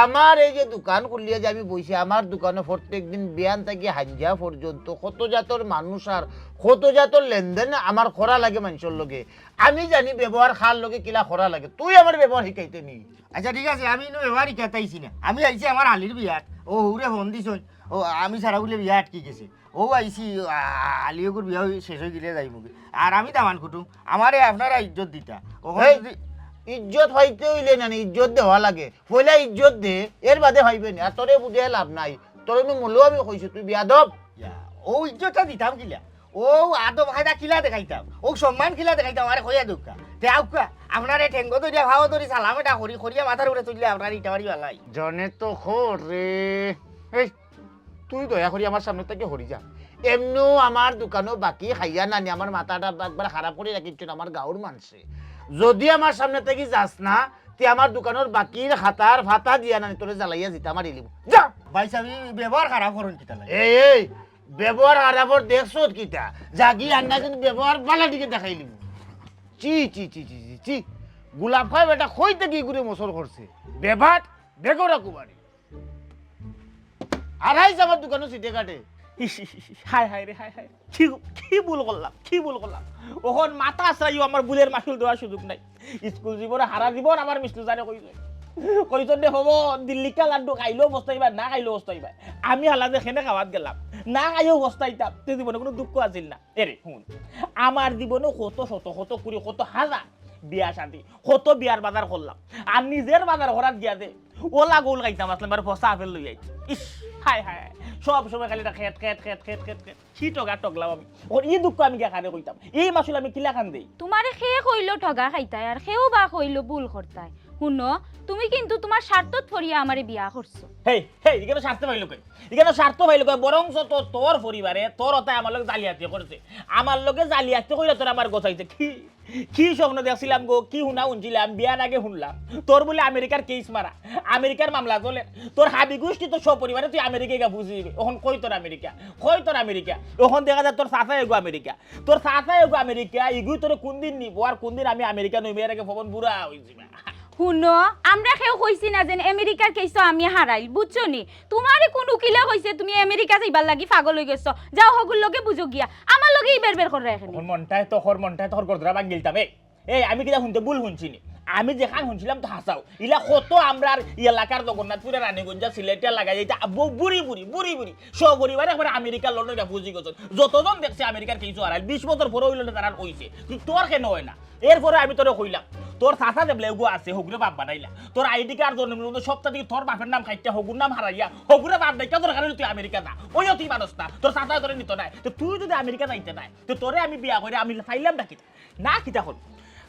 আমার এই যে দোকান খুলিয়া যে আমি বইছি, আমার দোকানো প্রত্যেক দিন বিয়ান থাকি হাইঞ্জা পর্যন্ত কত জাতর মানুষ আর কত জাতর লেনদেন আমার করা লাগে মানষর লগে। আমি জানি ব্যবহার কার লগে কিলা করা লাগে, তুই আমারে ব্যবহার শিখাইতে নি। আচ্ছা, ঠিক আছে, আমি ইনো ব্যবহার শিখাইতে আইছি না, আমি আইছি আমার আলির বিয়াত। অউ হউরে ফোন দিছইন, অউ আমি ছাড়া বুলে বিয়া আটকি গেছে। অউ আইছি, আ-, আ-, আলি অগুর বিয়া অই-, শেষ অইগেলে যাইমুগি। আর আমি দামান কুটুম, আমারে আপনারা ইজ্জত দিতা। অখন এই যদি ইজ্জত পাইতে অইলে না, না, ইজ্জত দেওয়া লাগে। পয়লা ইজ্জত দে, এর বাদে পাইবে নি। আর তোরে বুঝাইয়া লাভ নাই। তোরে নু মূলেও আমি কইছি, তুই বেয়াদব। ইয়া, অউ ইজ্জতটা দিতাম কিলা? অউ আদব কায়দা কিলা দেখাইতাম? অউ সম্মান কিলা দেখাইতাম? আরে কইয়া দেউক্কা। তে আউক্কা, আপনারে ঠেঙ্গো ধরিয়া, ফাও ধরি, সালাম এটা করি, করিয়া মাথার উপরে তুললে আপনার ইটা বাড়ি বালাই। জনে তো খোর রে। এই, তুই দয়া করি আমার সামনে থাকি হরি যা। এমনেও আমার দোকানো বাকি খাইয়া না নি, আমার মাথাটা একবার খারাপ করি রাখিছইন আমার গাঁওর মানষে। যদি আমার সামনে থাকি যাস না, তে আমার দোকানর বাকির খাতার ফাতা দিয়া না নি, তোরে জ্বালাইয়া জিতা মারিলিমু। যা। ভাইসাব, ই ব্যবহার খারাপ করইন কিতা লাগি? এই, এই, ব্যবহার খারাপর দেখছত কিতা? যাগি আর না কিন্তু ব্যবহার বালা দিকে দেখাইলিমু। চি, চি, চি, চি, চি, চি। গোলাপ খায় বেটা কই থাকি ঘুরে মসর করছে। বেবাট, বেগরা কুবারি। আর আইজ আমার দোকানো সিটে কাটে। ইস, ইস, ইস, ইস, হায়, হায় রে, হায়, হায়। কি, কি ভুল করলাম, কি ভুল করলাম? অখন মাথা আছড়াইও আমার ভুলের মাসুল দেওয়ার সুযোগ নাই। স্কুল জীবনে হারা জীবন আমার মিষ্টি জানে কইছে। কইছইন দে হবো, দিল্লিকা লাড্ডু খাইলেও পস্তাইবা, না খাইলেও পস্তাইবা। আমি হালা যে খেনে খাওয়াত গেলাম, না খাইও পস্তাইতাম, তে জীবনে কুনু দুঃখ আছিল না। এরে, হুন, আমার জীবনে কত শত, কত কুড়ি, কত হাজার বিয়া শাদি, কত বিয়ার বাজার করলাম। আর নিজের বাজার করাত গিয়া দে, ওলা গোল খাইতাম আসলাম, আর ফসা আপেল লই আইছি। ইস, হায় হায়, সব সময় খালি এটা খেত, খেত, খেত, খেত, খেত, খেত। কি টগা টগলাম আমি। অখন ই দুঃখ আমি গিয়া কারে কইতাম? ই মাসুল আমি কিলাখান দেই? তুমারে কে কইলো ঠগা খাইতায়, আর কেউ বা কইলো ভুল করতায়? হুনো, তুমি কিন্তু তুমার স্বার্থত পড়িয়া আমারে বিয়া করছো। হেই, হেই, ইখানো স্বার্থ পাইলো কই? ইখানো স্বার্থ পাইলো কই? বরঞ্চ তো তোর পরিবারে তোর অতায় আমার লগে জালিয়াতি করছে। আমার লগে জালিয়াতি কইরা তোর আমার গছাইছে। কি, কি স্বপ্ন দেখছিলাম গো, কি হুনা হুনছিলাম, বিয়ার আগে হুনলাম। তোর বুলে আমেরিকার কেস মারা, আমেরিকার মামলা চলে। তোর হাবি গুষ্টি তোর সপরিবারে তুই আমেরিকা গিয়া বুঝি দিবে। অখন কই তোর আমেরিকা? কই তোর আমেরিকা? অখন দেখা যায় তোর চাচা এগু আমেরিকা। তোর চাচা এগু আমেরিকা, ইগু তোরে কুনদিন নিবো আর কুনদিন আমি আমেরিকা নইমু, এর আগে ফবন বুড়া অইযিবা। হুনো, আমরা কেউ কইছি না যেন আমেরিকার কেসো আমি হারাইল, বুঝছো নি? তুমারে কুন উকিলে কইছে তুমি আমেরিকা যাইবার লাগি পাগল অইগেছো? যাও হগুর লগে বুঝো গিয়া, আমার লগে ই বের বের কররা এখানে। অখন মনটায় তো খর, মনটায় তো খর গর্দরা ভাঙ্গিলতাম। এই, এই, আমি কিতা হুনতে ভুল হুনছি নি? আমি যেখান হুনছিলাম তো হাছাউ। ইলা কত আমরার ই এলাকার জগন্নাথপুরে, রানীগঞ্জে, সিলেটে লাগাই যাইতে আব্বু বুড়ি বুড়ি, বুড়ি বুড়ি। সপরিবারে একবারে আমেরিকার লন্ডন refugee গেছইন। যতজন দেখছে আমেরিকার কেসো হারাইল, বিশ বছর পরে অইলো না তারার অইছে। কিন্তু তোর কেনে অয় না? এরপরে আমি তোরে কইলাম, তোর চাচা যেবলা এগু আছে, হগুরে বাপ বানাইলা। তোর আইডি কার্ড, জন্ম নিবন্ধন, সবটা থাকি তোর বাপের নাম কাইট্টা, হগুর নাম হারাইয়া, হগুরে বাপ ডাকিয়া দরকার অইলে তুই আমেরিকা যা। ওই তুই মানুষ না, তোর চাচা তোরে নিতো নায়। তে তুই যদি আমেরিকা যাইতে নায়, তে তোরে আমি বিয়া করি, আমি পাইলাম না কিতা? না কিতা করি?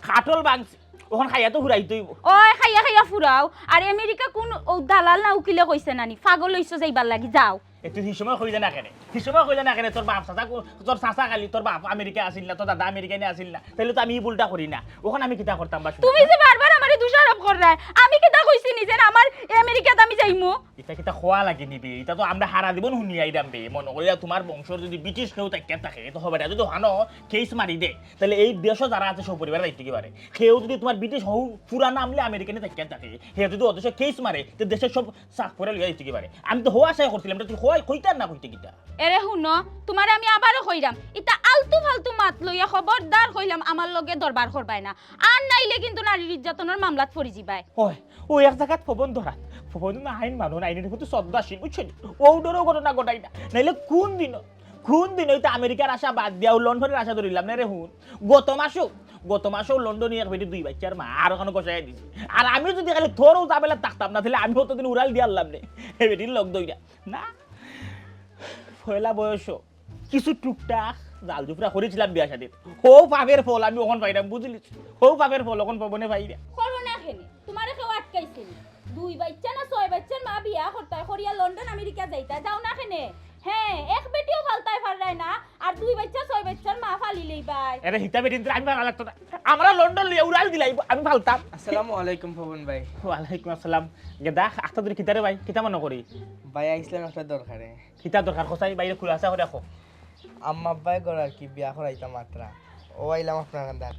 খাটল ভাংছি, অখন খাইয়া তো ফুরাইতে অইবো। ওই খাইয়া খাইয়া ফুরাও। আর আমেরিকা কুন অউ দালাল না উকিলে কইছে নানি? পাগল অইছো যাইবার লাগি, যাও। এ, তুই হি সময় কইলে না কেনে? হি সময় কইলে না কেনে? তোর বাপ চাচা কো-, তোর চাচা খালি, তোর বাপ আমেরিকা আছিল না, তোর দাদা আমেরিকা নি আছিল না, তাইলে তো আমি ই ভুলটা করি না। অখন আমি কিতা করতাম বা? তুমি যে বারবার আমারে দোষারোপ কররায়, আমি কিতা কইছি নি যে আমার আমেরিকাত আমি যাইমু? ইতা কিতা কওয়া লাগে নি বে? ইতা তো আমরা হারা জীবন হুনি আইরাম বে। মনো করিয়া তুমার বংশর যদি ব্রিটিশ কেউ থাকিয়া থাকে, তে হবায়টা যদি অখানো কেস মারি দে, তাইলে এই দেশো যারা আছে সব পরিবার যাইতো কি পারে। কেউ যদি তুমার ব্রিটিশ হউ পুরানা আমলে আমেরিকানি থাকিয়া থাকে, হে যদি অদেশো কেস মারে, তে দেশর সব চাক পরে লইয়া যাইতো কি পারে। আমি তো হউ আশায় করছিলাম, ইটা তুই কইতার না কইতে কিতা? এরে হুনো, তুমারে আমি আবারও কইরাম, ইতা আলতু ফালতু মাত লইয়া খবরদার কইলাম আমার লগে দরবার করবায় না, আর নাইলে কিন্তু নারী নির্যাতনর মামলাত পড়ি যিবায়। ওই, ও এক জাগাত পবন ধরাত, পবন না আইন মানু, আইনর প্রতি শ্রদ্ধাশীল, বুঝছো নি? ও ডরো ঘটনা ঘটাই না, নাইলে কুন দিন, কুন দিন অইতে আমেরিকার আশা বাদ দিয়া ও লন্ডনের আশা ধরিলাম না রে হুন। গত মাসও, গত মাসও লন্ডনি এক বেটি দুই বাইচ্চার মা আর অখানো গছাইয়া দিছে। আর আমি যদি খালি তোর ও ঝামেলাত থাকতাম না, তাইলে আমি অতদিন উড়াল দিয়া আনলাম নে। হে বেটির লগ দইরা। না, পয়লা বয়সও কিছু টুকটাক জাল জুফরা করিছিলাম বিয়া শাদিত। হউ পাপের ফল আমি অখন পাইরাম, বুঝলি? হউ পাপের ফল অখন পবনে পাইরা। করো না কেনে? তুমারে কেউ আটকাইছে নি? দুই বাইচ্চা না ছয় বাইচ্চার মা বিয়া করতায়, করিয়া লন্ডন আমেরিকা যাইতায়, যাও না কেনে? হে, এক বেটিও ফালতায় পাররায় না, আর দুই বাইচ্চা ছয় বাইচ্চার মা ফালি লইবায়। এরে হিতা বেটিন্তরে আমি ফালা লাগতো না। আমরা লন্ডন লইয়া উড়াল দিলাই, আমি ফালতাম। আসসালামু আলাইকুম পবন ভাই। ওয়ালাইকুম আসসালাম। গেদা, আখতা দূরে কিতারে ভাই? কিতা মনো করি? ভাই আইছলাম একটা দরকারে। কিতা দরকার কছাই? ভাইরে খুলাসা করি কও। আম্মা আব্বায় ঘর আর কি বিয়া করাইতা মাতরা। অউ আইলাম আপনার কান্দাত।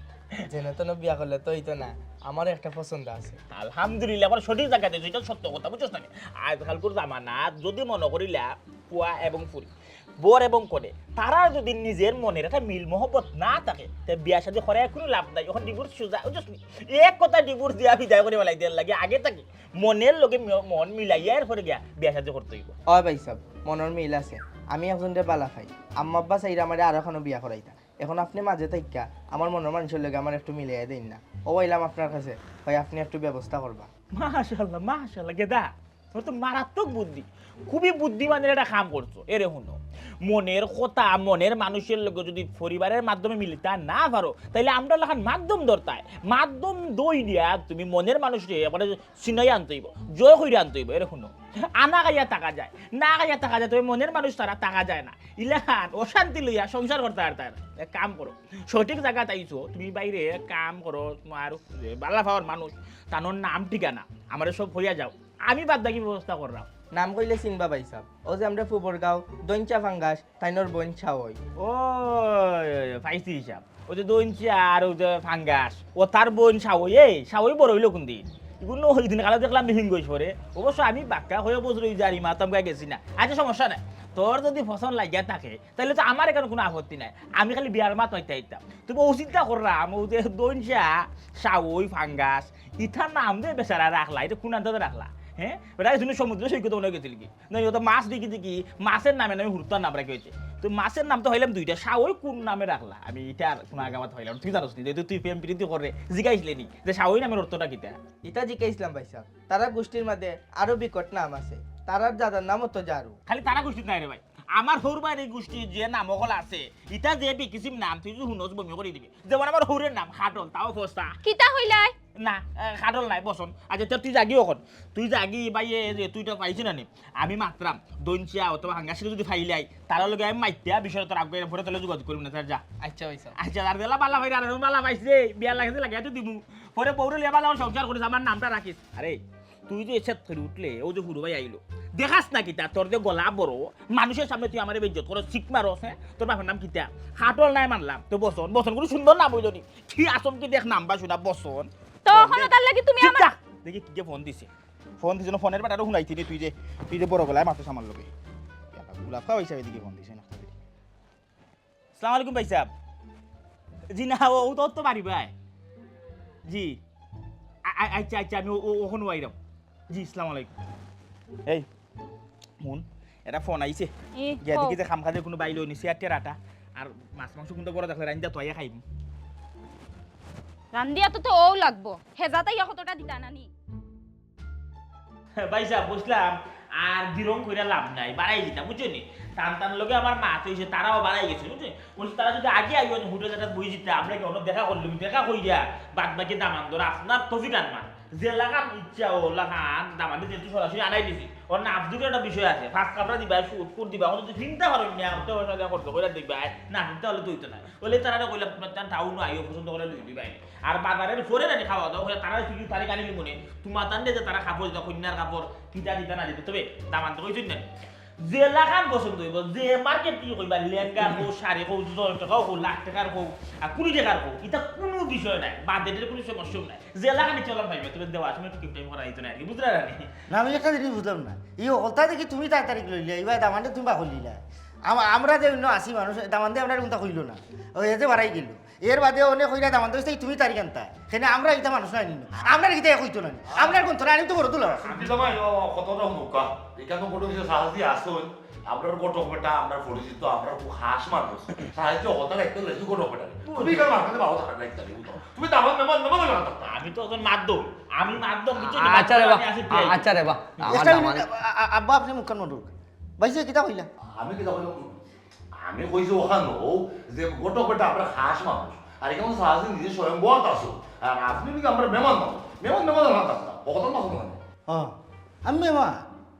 যেন তেন বিয়া করলে তো অইতো না। আমারও একটা পছন্দ আছে। আলহামদুলিল্লাহ, আবার সঠিক জাগাত আইছো, ইটা সত্য কথা, বুঝছস না নি? আজকালকুর জামানাত যদি মনো করিলা পুয়া এবং ফুরি, বর এবং কনে, তারার যদি নিজের মনের একটা মিল মহব্বত না থাকে, তে বিয়া শাদি করায় কুনু লাভ নাই। অখন ডিভোর্স সুজা, বুঝছস নি? এক কথা ডিভোর্স দিয়া বিদায় করি ফালাই দেওয়ার লাগি আগে থাকি মনের লগে ম-, মন মিলাইয়া এরপরে গিয়া বিয়া শাদি করতে অইবো। অয় ভাইসাব, মনর মিল আছে। আমি একজনরে বালা পাই। আম্মা আব্বা চাইরা আমারে আরোখানো বিয়া করাইতা। এখন আপনে মাঝে থাকিয়া আমার মনর মানুষর লগে আমারে একটু মিলাইয়া দেইন না। অউ আইলাম আপনার কাছে, ভাই আপনে একটু ব্যবস্থা করবা। মাশাআল্লাহ, মাশাআল্লাহ, গেদা, তোর তো মারাত্মক বুদ্ধি, খুবই বুদ্ধিমানের একটা কাম করছো। এরে হুনো, মনের কথা মনের মানুষর লগে যদি পরিবারের মাধ্যমে মিলতা না পারো, তাইলে আমরার লাখান মাধ্যম ধরতায়। মাধ্যম দই দিয়া তুমি মনের মানুষরে একবারে ছিনাইয়া আনতে অইবো, জয় কইরা আনতে অইবো। এরে হুনো, আনা খাইয়া থাকা যায়, না খাইয়া থাকা যায়, তবে মনের মানুষ ছাড়া থাকা যায় না। ইলাখান অশান্তি লইয়া সংসার করতায় পারতায় না। এক কাম করো, সঠিক জাগাত আইছো তুমি, ভাইরে এক কাম করো, তুমার বালা পাওয়ার মানুষ, তানর নাম ঠিকানা আমারে সব কইয়া যাও, আমি বাদ বাকি ব্যবস্থা কররাম। নাম কইলে চিনবা ভাইসাব, অউ যে আমরার ফুবর গাঁও দইনচা ফাঙ্গাস, তাইনর বইন শাওই। ও, পাইছি হিসাব। অউ যে দইনচা আর অউ যে ফাঙ্গাস, অউ তার বইন শাওই। এই শাওই বড় অইলো কুনদিন? ইগুন অউ দিন কালে দেখলাম নি হিঙ্গইস পরে। অবশ্য আমি বাক্কা কয় বছর অই যার ইমা তামগা গেছি না। আচ্ছা, সমস্যা নাই, তোর যদি পছন্দ লাগিয়া থাকে, তাইলে তো আমার এখানো কুনু আপত্তি নাই। আমি খালি বিয়ার মাত মাততে আইতাম। তবে অউ চিন্তা কররাম, অউ যে দইনচা, শাওই, ফাঙ্গাস, ইতার নাম যে বেচারায় রাখলা, ইটা কুন আন্দাজে রাখলা? হে, বেটা, ই সমুদ্র সৈকত মনো অয় গেছিল কি? না, ইটা তো মাছ দেখি দেখি, মাছের নামে নামে হুরুতার নাম রাখি অইছে। তো মাছের নাম তো পাইলাম দুইটা, শাওই কুন নামে রাখলা? আমি ইটা আর কুনু আগামাত পাইলাম না। তুই জানোস নি, যেহেতু তুই প্রেম প্রীতি কররে, জিগাইছলে নি যে শাওই নামের অর্থটা কিতা? ইটা জিগাইছলাম ভাইসাব, তারার গুষ্টির মাঝে আরো বিকট নাম আছে, তারার দাদার নামও তো জারু। খালি তারা গুষ্টিত নায় রে ভাই, আমার হউর বাড়ির গুষ্টিত যে নাম অকল আছে, ইতা যে বিকিসিম নাম, তুই যদি হুনস বমি করি দিবি। যেমন আমার হউরের নাম খাটল, তাও ফসা। কিতা কইলায়? না, এ, খাটল নায়, বসন। আচ্ছা, তে তুই যাগি অখন। তুই যাগি, ভাই, এ, যে তুই তো পাইছি না নি? আমি মাতরাম, দইনচা অথবা ফাঙ্গাসরে যদি পাইলাই, তারার লগে আমি মাতিয়া বিষয়টা তোর আগে পরে তোর লগে যোগাযোগ করিমু না, স্যার, যা। আচ্ছা, ভাইসাব। আচ্ছা, আর যেলা বালা পাইরে, আর আমি বালা পাইছি রে, বিয়া লাগছে, লাগাই তো দিমু। পরে বউরে লইয়া বালা সংসার করিস, আমার নামটা রাখিস। আরে, তুই যে এসাত করি উঠলে, অউ যে হুরু ভাই আইলো, দেখাস না কিতা, তোর যে গলা বড়, মানুষর সামনে তুই আমারে বেইজ্জত করস, চিক মারস, হে? তোর বাপের নাম কিতা? খাটল নায় মানলাম, তো বসন, বসন কুনু সুন্দর নাম অইলো নি? কি আচমকি দেখ নাম বা শুনা, বসন। তো অখন তার লাগি তুমি আমার দেখি কে ফোন দিছে। ফোন দিছে না, ফোনের বেটারে হুনাইতে নি, তুই যে, তুই যে বড় গলায় মাতস আমার লগে। গুলাফা হিসাবে দিকে ফোন দিছে না। আসসালামু আলাইকুম ভাইসাব। জি না, ও, ও তো, ও তো বাড়ি ভাই। জি। আ-, আ-, আচ্ছা, আচ্ছা, আমি ও, ও, অখন আইরাম। জি, আসসালামু আলাইকুম। এই, হুন, এটা ফোন আইছে। ই, গিয়া কও। দেখি যে খামখা যে কুনু বাইল অইনি, সিয়ার টেরাটা। আর মাছ মাংস কুনটা বড় দেখলে রাইন্দা তো আইয়া খাইমু। রান্দিয়া তো, তো ও লাগবো। হেজাত আইয়া কতটা দিতা না নি? ভাইসাব, বুঝলাম, আর বিরং কইরা লাভ নাই, বাড়াই দিতাম, বুঝছো নি? তান তান লগে আমার মাত অইছে, তারাও বাড়াই গেছে, বুঝছো নি? বলছি, তারা যদি আগে আইও নি, হোটেল একটা বই দিতে, আমরা কি অন্য দেখা করলাম, দেখা কইরা বাদ বাকি দামান্দর আপনার তৌফিক আনমান। যে লাখান ইচ্ছা ও লাখান, দামান্দে যেহেতু সরাসরি আনাই দিছি, ওর না আব্দুর একটা বিষয় আছে, পাঁচ কাপড়া দিবা, সুট কুট দিবা, ওর যদি চিন্তা করেন না, ওটা ওটা খরচ করে দেখবা, না চিন্তা হলে তুই তো নাই। বলে তারা কইলাম, "তোমার তান টাউন আইও, পছন্দ করে লই লইবা।" আর বাজারের পরে জানি খাওয়া দাওয়া করে, তারা কিছু তারিখ আনিলি মনে, তোমার তান যে তারা কাপড় দিতা, কন্যার কাপড়, কিতা দিতা না দিতা, তবে দামান্দ কইছেন না। যে লাখান পছন্দ হইব, যে মার্কেট থেকে কইবা, লেহেঙ্গা হোক, শাড়ি হোক, দুশো টাকা হোক, লাখ টাকার হোক, আর কুড়ি টাকার হোক, এটা কোনো বিষয় নাই, বাজেটের কোনো সমস্যা নাই। যে লাখান ইচ্ছা করলাম পাইবে, তবে দেওয়া সময় একটু টাইম করা হইতো না আর কি, বুঝলে রানি? না, আমি একটা জিনিস বুঝলাম না, এই হকলতা দেখি তুমি তাড়াতাড়ি লইলে, এবার দামান্দ তুমি বা কইলিলা। আম-, আমরা যে অন্য আশি মানুষ, দামান্দে আমরা কোনটা কইল না, ওই এতে বাড়াই গেল। এর বাদে অনেক কইরা দামান্দ হইছে, তুমি তারিখ আনতা। সেনে আমরা ইতা মানুষ নাই নিন। আমরা কিতা এক হইতো না নি? আমরা কোন তোরা, আমি তো বড় তুলা। আমি তো ভাই, ও, কত রকম বোকা। এখানে কোনো কিছু সাহসী আসুন। আমরার ঘটক বেটা, আমরার পরিচিত, আমরার খুব খাস মানুষ। সাহায্য হতা রাখতে লেসু ঘটক বেটা। তুমি কেন মাঝখানে বাবা থাকা রাখতে পারি, বুঝো? তুমি তো আমার মেমন, মেমন না থাকতা। আমি তো এখন মাধ্যম। আমি মাধ্যম, বুঝছো নি? আচ্ছা রে বা, মাধ্যম আমি আসি পেয়ে। আচ্ছা রে বা, আমার একটা দাম মিনিট, আনে। আ-, আ-, আব্বা, আপনি মুখখান মন্ডল। ভাইসাব, কিতা কইলা? আমি কিতা কইলাম? আমি কইছি ওখানো যে ঘটক বেটা আমরা খাস মানুষ, আর এখানে সারাদিন নিজে স্বয়ং বত আছো, আর আপনি নাকি আমরা মেহমান মানুষ, মেহমান মেহমান না থাকতাম, কখন মাছ মানে? ও, আমি মেহমান।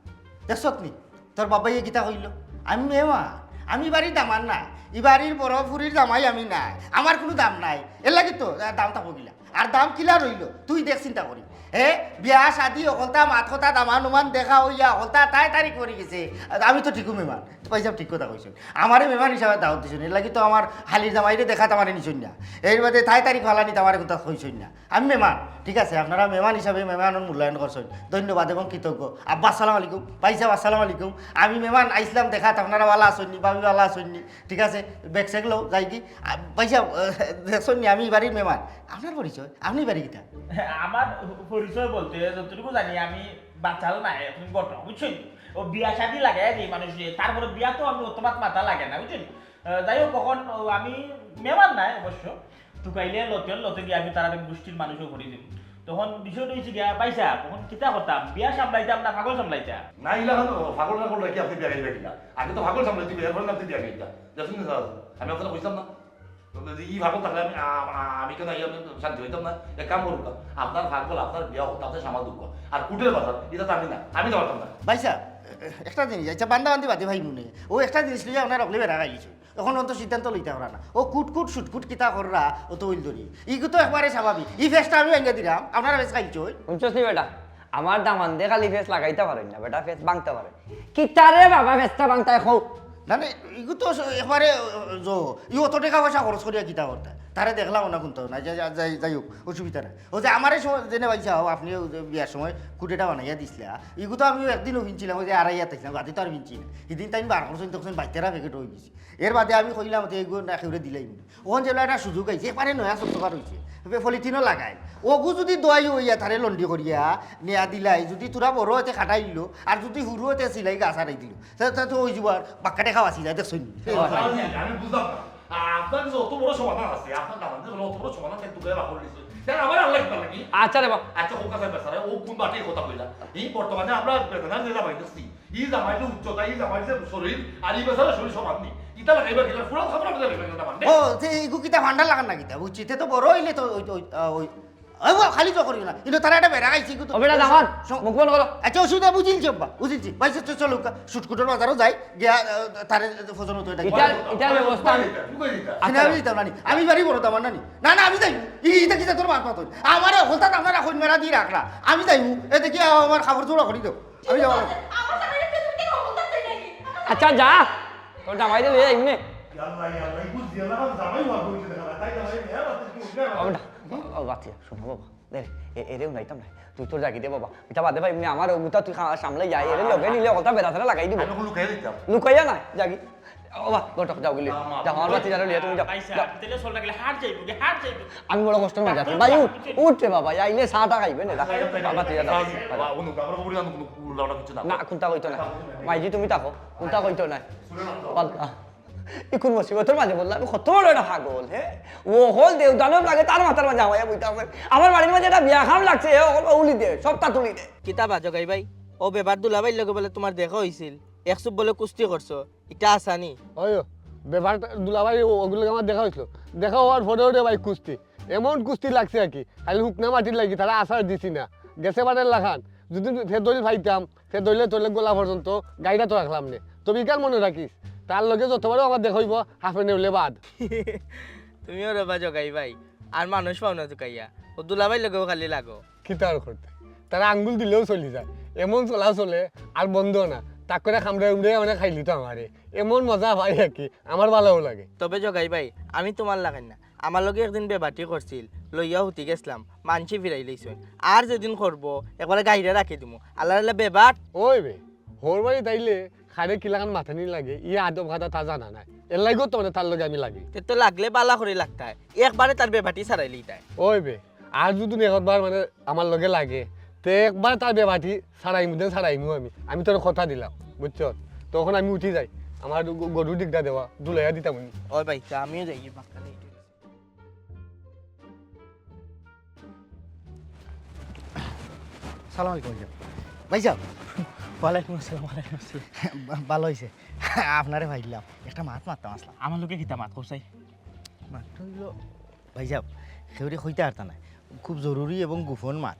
দেখছত নি, তোর বাবাইয়ে কিতা কইল? আমি মেহমান, আমি বাড়ির দামান না, ই বাড়ির বড় ফুরির জামাই আমি নাই, আমার কোনো দাম নাই, এর লাগি তো, আহ, দাম থাকবো কিলা। আর দাম কিলা রইল, তুই দেখ চিন্তা করি। হে, বিয়া শাদি, অকলতা, মাত কথা, দামান উমান দেখা হইয়া, অকলতা তাই তারিখ পড়ি গেছে। আমি তো ঠিকও মেহমান। ভাইসাব ঠিক কথা কইছেন। আমারে মেহমান হিসাবে দাওয়াত দিছেন। এর লাগি তো আমার হালির জামাইরে দেখাত আমারে নিছেন না। এর বাদে তাই তারিখ ফালানি তো আমারে কথা কইছেন না। আমি মেহমান। ঠিক আছে, আপনারা মেহমান হিসাবে মেহমানর মূল্যায়ন করছেন। ধন্যবাদ এবং কৃতজ্ঞ। আব্বা, আসসালামু আলাইকুম। ভাইসাব, আসসালামু আলাইকুম। আমি মেহমান আইসলাম দেখাত, আপনারা ভালা আছেন নি? ভাবি ভালা আছেন নি? ঠিক আছে, ব্যাগ স্যাগ লও, যাই কি? আ, ভাইসাব, আহ, দেখছেন নি, আমি ই বাড়ির মেহমান। আপনার পরিচয়? আপনি ই বাড়ি কিতা? আমার পরিচয় বলতে যতটুকু জানি আমি বাচাল নাই, এখন ঘটনা, বুঝছেন? ও বিয়া শাদি লাগাই যে মানুষ নিয়ে, তারপরে বিয়া তো আমি অতবাত মাথা লাগে না, বুঝছেন? আহ, যাই হোক, কখন ও আমি মেহমান নাই অবশ্য, তুকাইলে লতে লতে গিয়ে আমি তার গোষ্ঠীর মানুষও করি দিব। তখন বিষয়টা হয়েছে গিয়া, ভাইসাব, তখন কিতা করতাম? বিয়া সামলাইতাম না পাগল সামলাইতাম? না, ইলা হলো পাগল টাগল রাখি আপনি বিয়া খাইবা কিনা? আগে তো পাগল সামলাইতে হবে, এরপরে আপনি বিয়া খাইতা। দেখুন না, আমি আপনারা কইতাম না? ই পাগল থাকলে আমি, আ-, আ-, আমি কেন আইয়া আমি শান্তি হইতাম না? এক কাম করুক, আপনার পাগল, আপনার বিয়া হোক, তাতে আমার দুঃখ। আর কুটের বাজার, এটা তো আমি না, আমি তো পারতাম না। ভাইসাব, এ-, এ-, একটা জিনিস, আচ্ছা, বান্দা বান্দি বাদে ভাই মনে, ও একটা জিনিস লইয়া আপনারা অকলে বেড়া খাইলিছো। এখন অন্ত সিদ্ধান্ত লইতা পারা না। ও কুট কুট, শুট কুট কিতা কররা, ও তো হইল ধরি। ইগু তো একবারে স্বাভাবিক। ই ফেসটা আমি ভাঙ্গা দিলাম, আপনারা ফেস খাইছো। শুনছস নি বেটা? আমার দামান্দে খালি ফেস লাগাইতা পারইন না, বেটা ফেস ভাঙতা পারইন। কিতারে বাবা ফেসটা ভাঙতায় কও? না, না, ইগু তো স-, একবারে, আহ, জো, ই অত টেকা পয়সা খরচ করিয়া কিতা করতা? তারে দেখলাম না কুন্তা না, যা-, যা-, যাই, যাই হোক, অসুবিধা নাই। ও যে আমারে সময় জেনে পাইছা, ও আপনি ও যে বিয়ার সময় কুটেটা বানাইয়া দিছলা, ইগু তো আমি একদিনও ফিনছিলাম, ওই যে আড়াইয়া থাকছিলাম, রাতে তো আর ফিনছি না। সেদিন তাই বার করছেন, তখন বাইতেরা প্যাকেট হয়ে গেছে। এর বাদে আমি কইলাম, "তে এগু না খেউরে দিলাই নি।" ওখান যে একটা সুযোগ আইছে, এবারে নয়া সব সকার হইছে। পলিথিনও লাগাই। ওগু যদি দোয়াই হইয়া তারে লন্ডি করিয়া নেয়া দিলাই, যদি তোরা বড় হইতে খাটাই দিল, আর যদি হুরু হইতে সিলাই গাছ হারাই দিল, তা, তা তো ওই যুবার বাক্কাটে খাওয়া সিলাই দেখছইন। আমি বুঝলাম না। আপনার কাছে অত বড় সমাধান আছে, আপনার দামান্দের অত বড় সমাধান আছে, তুই বাবা বললি। দেখ, আমার আল্লাহ কিতা লাগি? আচ্ছা রে বাবা। আচ্ছা, ও কথা বেচারা, ও কোন বাটে কথা কইলা? এই বর্তমানে আমরা বেদনা যে জামাই দেখছি, ই জামাই যে উচ্চতা, ই জামাই যে শরীর, আর ই বেচারা শরীর সমান নি। ইতা লাগাইবা কিনা? পুরা খাবার আমরা লাগাইবা কিনা মানে? ও, যে ইগু কিতা ভান্ডার লাগান না কিতা? বুঝছি, তে তো বড় হইলে তো ওই, ওই, আ, ওই, ওই, খালি তো করিও না। কিন্তু তারা একটা বেড়া খাইছে, কিন্তু ও বেটা, দামান, সম- মুখ বন্ধ করো। আচ্ছা, অসুবিধা বুঝিলছি আব্বা, বুঝিলছি। ভাই, চল, চল, চল, শুটকুটর বাজারও যাই, গিয়া, আ, তারে পছন্দ মতো এটা ইটার, গিয়া। ইটার ব্যবস্থা আমি লুকাই দিতা, লুকাই দিতা। আচ্ছা। আমি দিতাম না নি, আমি বাড়ি বড় দামান না নি। না, না, আমি যাই। ই, ইটা কিতা তোর মাত মাত হইল? আমারে হকলতা আপনারা কইন মেরা দি রাখরা। আমি যাইমু। এ দেখি আমার কাপড় জোড়া করি দাও। আমি যাবো। আমার জামাইরে তুই কেন হকলতা তুই নাকি? আচ্ছা, যা। তোর জামাইরে লই আইমু নে। ইয়াল্লা, ইয়াল্লা, ইগু জিয়ালা জামাই হওয়া হইছে দেখা যায়। তাই জামাই মেয়া বাচ্চা কি উঠে ও বেটা, ও, ও বাচ্চা, শোনো বাবা। দে, এ-, এরে উনাইতাম না। তুই তোর জাগি দে বাবা। ইটা বাদে ভাই, এমনি আমার ওগুতা তুই খা-, সামলাই যা। এরে লগে নিলে কথা বেড়া ছাড়া লাগাই দিব। আমি লুকাই দিতাম। লুকাইয়া না, জাগি। ও বাবা, ঘটক, যাও গেলি। না, না, যাও, আমার বাতি জানো লিয়া, তুমি যাও। আইসা, যাও। তেলে সল রাখলে হাট যাইবো, কি হাট যাইবো। আমি বড় কষ্ট মনে যাচ্ছি। ভাই, উঠ, উঠ রে বাবা, আইলে চাটা খাইবে না। বাবা, তুই যা, যাও। বাবা, উনি আমরা কবুরি আনবো, কোনো কুল দাওড়া কিছু না। না, কোনটা কইতো না। মাইজি, তুমি থাকো, কোনটা কইতো না। শুনে না তো। পাল্লা। ইকুন মুসিবতর মাঝে বললাম, আমি কত বড় একটা পাগল, হে? ও হল দেউদানব লাগে, তার মাথার মাঝে হামাইয়া বইতাম। আমার বাড়ির মাঝে একটা বিয়া খাম লাগছে, হে, হল উলি দে, সবটা তুলি দে। কিতা বা জগাই ভাই, ও বেবার দুলাভাইর লগে বলে তুমার দেখা অইছিল, এক চুপ বলে কুস্তি করছো, ইটা আসানি? ওই ও, বেবার দুলাভাই ও-, ওগুর লগে আমার দেখা অইছিল। দেখা অওয়ার পরে ওরে ভাই কুস্তি, এমন কুস্তি লাগছে আর কি, খালি হুকনা মাটির লাগি, তারা আছাড় দিছি না, গেছে বারের লাখান। যদি সে দইল পাইতাম, সে দইলে তইলে গলা পর্যন্ত গাইড়া তো রাখলাম নে। তবে ইখান মনে রাখিস, তার লগে যতবারও আমার দেখা অইব, হাফে নেউলে বাদ। তুমিও রে বা জগাই ভাই, আর মানুষ পাও না তুকাইয়া, ও দুলাভাইর লগেও খালি লাগো। কিতা আর করতে, তারা আঙ্গুল দিলেও চলি যায়, এমন চলা চলে, আর বন্ধ না। তাক করে কামড়ে উমড়ে মানে খাইলি তো আমারে, এমন মজা পাই আর কি, আমার ভালাও লাগে। তবে জগাই ভাই, আমি তুমার লাখান না, আমার লগে একদিন বেবাটি করছিল, লইয়া হুতি গেছলাম, মানষে ফিরাই লইছইন। আর যেদিন করবো, একবারে গাইড়া রাখি দিমু। আল্লাহ আল্লাহ বেবাট। ওই বে, হউর বাড়িত আইলে কারে কিলাখান মাতানি লাগে, ই আদব কায়দা তা জানা নাই। এর লাগিও তো মানে তার লগে আমি লাগি। তে তো লাগলে বালা করি লাগতায়, একবারে তার বেবাটি ছাড়াই লইতায়। ওই বে, আর যদি একবার মানে আমার লগে লাগে, তে একবার তার বেবাটি ছাড়াইমু দেন, ছাড়াইমু আমি। আমি তোর কথা দিলাম, বুঝছো? তখন আমি উঠি যাই, আমার গ-, গরু ডিগটা দেওয়া, দুলাইয়া দিতাম আমি। ওই ভাই, তা আমিও যাই, বাক্কা late অই গেছে। সালাম আলাইকুম ভাইসাব। ভাইসাব। ওয়ালাইকুম আসসালাম, ওয়ালাইকুম আসসালাম। ভা-, ভালা অইছে। আপনারে পাইলাম। একটা মাত মাততাম আছলাম। আমার লগে কিতা মাত কও চাই? মাত অইলো, ভাইসাব, কেউরে কইতা পারতা নায়। খুব জরুরি এবং গোপন মাত।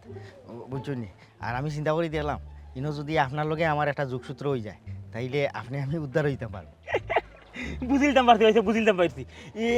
বুঝছইন নি? আর আমি চিন্তা করি দেখলাম, ইনো যদি আপনার লগে আমার একটা যোগসূত্র অই যায়, তাইলে আপনে আমি উদ্ধার অইতাম পারমু। বুঝিলতাম পারছি, ভাইসাব, বুঝিলতাম পারছি।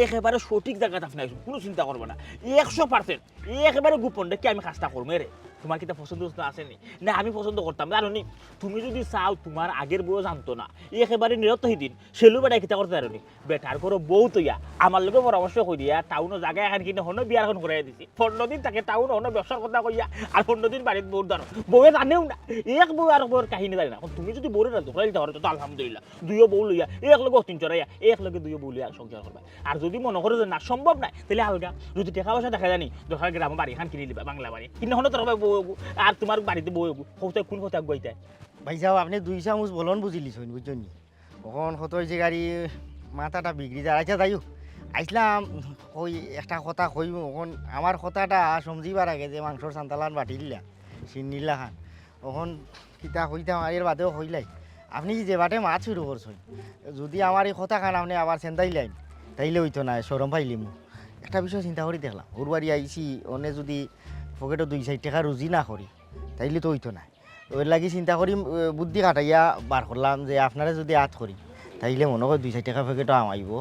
একেবারে সঠিক জাগাত আপনে আইছইন, কুনু চিন্তা করবা না। একশো percent একেবারে গোপন রেখে আমি কাজটা করমু। এরে, তুমার কিতা পছন্দ টছন্দ আছে নি? না, আমি পছন্দ করতাম, জানো নি? তুমি যদি চাও, তুমার আগের বউও জানতো না, একেবারে নিরর্থহীন দিন, সেলু বেটায় কিতা করতে জানো নি? বেটার ঘরো বউ থইয়া, আমার লগে পরামর্শ করিয়া, টাউনো জাগা এখান কিনে হনো বিয়ার খন করাইয়া দিছি। পনরো দিন থাকে টাউনো হনো ব্যবসার কথা কইয়া, আর পনরো দিন বাড়িত বউর দ্বারো। বউয়ে জানেও না, এক বউ আর বউর কাহিনী জানে না। এখন তুমি যদি বউরে রাজি করাইলিতা পারো তো আলহামদুলিল্লাহ, দুইও বউ লইয়া, এক লগে অতিন চড়াইয়া, এক লগে দুইও বউ লইয়া সংসার করবা। আর যদি মনো করো যে না, সম্ভব নায়, তাইলে আলগা। যদি টেকা পয়সা দেখা যায় নি, দরকার গ্রামো বাড়ি এখান কিনি লিবা, বাংলা বাড়ি। কিনে হনো তোর বউ অইবো, আর তুমার বাড়িত বউ অইবো। কও চাই কুন কথা আগুয়াইতায়? ভাইসাব, আপনে দুই চামচ বলন বুঝিলিছইন, বুঝছইন নি? অখন কত অইছে গাড়ি, মাথাটা বিগড়ি যার। আচ্ছা, যাই হউক, আইছলাম, কই একটা কথা কইমু। অখন আমার কথাটা সমঝিবার আগে যে মাংসর সান্তালান বাটিল্লা, সিন্নিল্লা খান, অখন কিতা কইতাম আর এর বাদেও কইলাই। আপনে কি যে বাটে মাত শুরু করছইন, যদি আমার ই কথাখান আপনে আবার সেন্দাইলাইন, তাইলে অইতো নায়, শরম পাইলিমু। একটা বিষয় চিন্তা করি দেখলাম, হউর বাড়ি আইছি, অনে যদি পকেটো দুই চাইর টেকা রুজি না করি, তাইলে তো অইতো নায়। এর লাগি চিন্তা করি, এ, বুদ্ধি খাটাইয়া বার করলাম যে আপনারে যদি আত করি, তাইলে মনো কয় দুই চাইর টেকা পকেটো হামাইবো।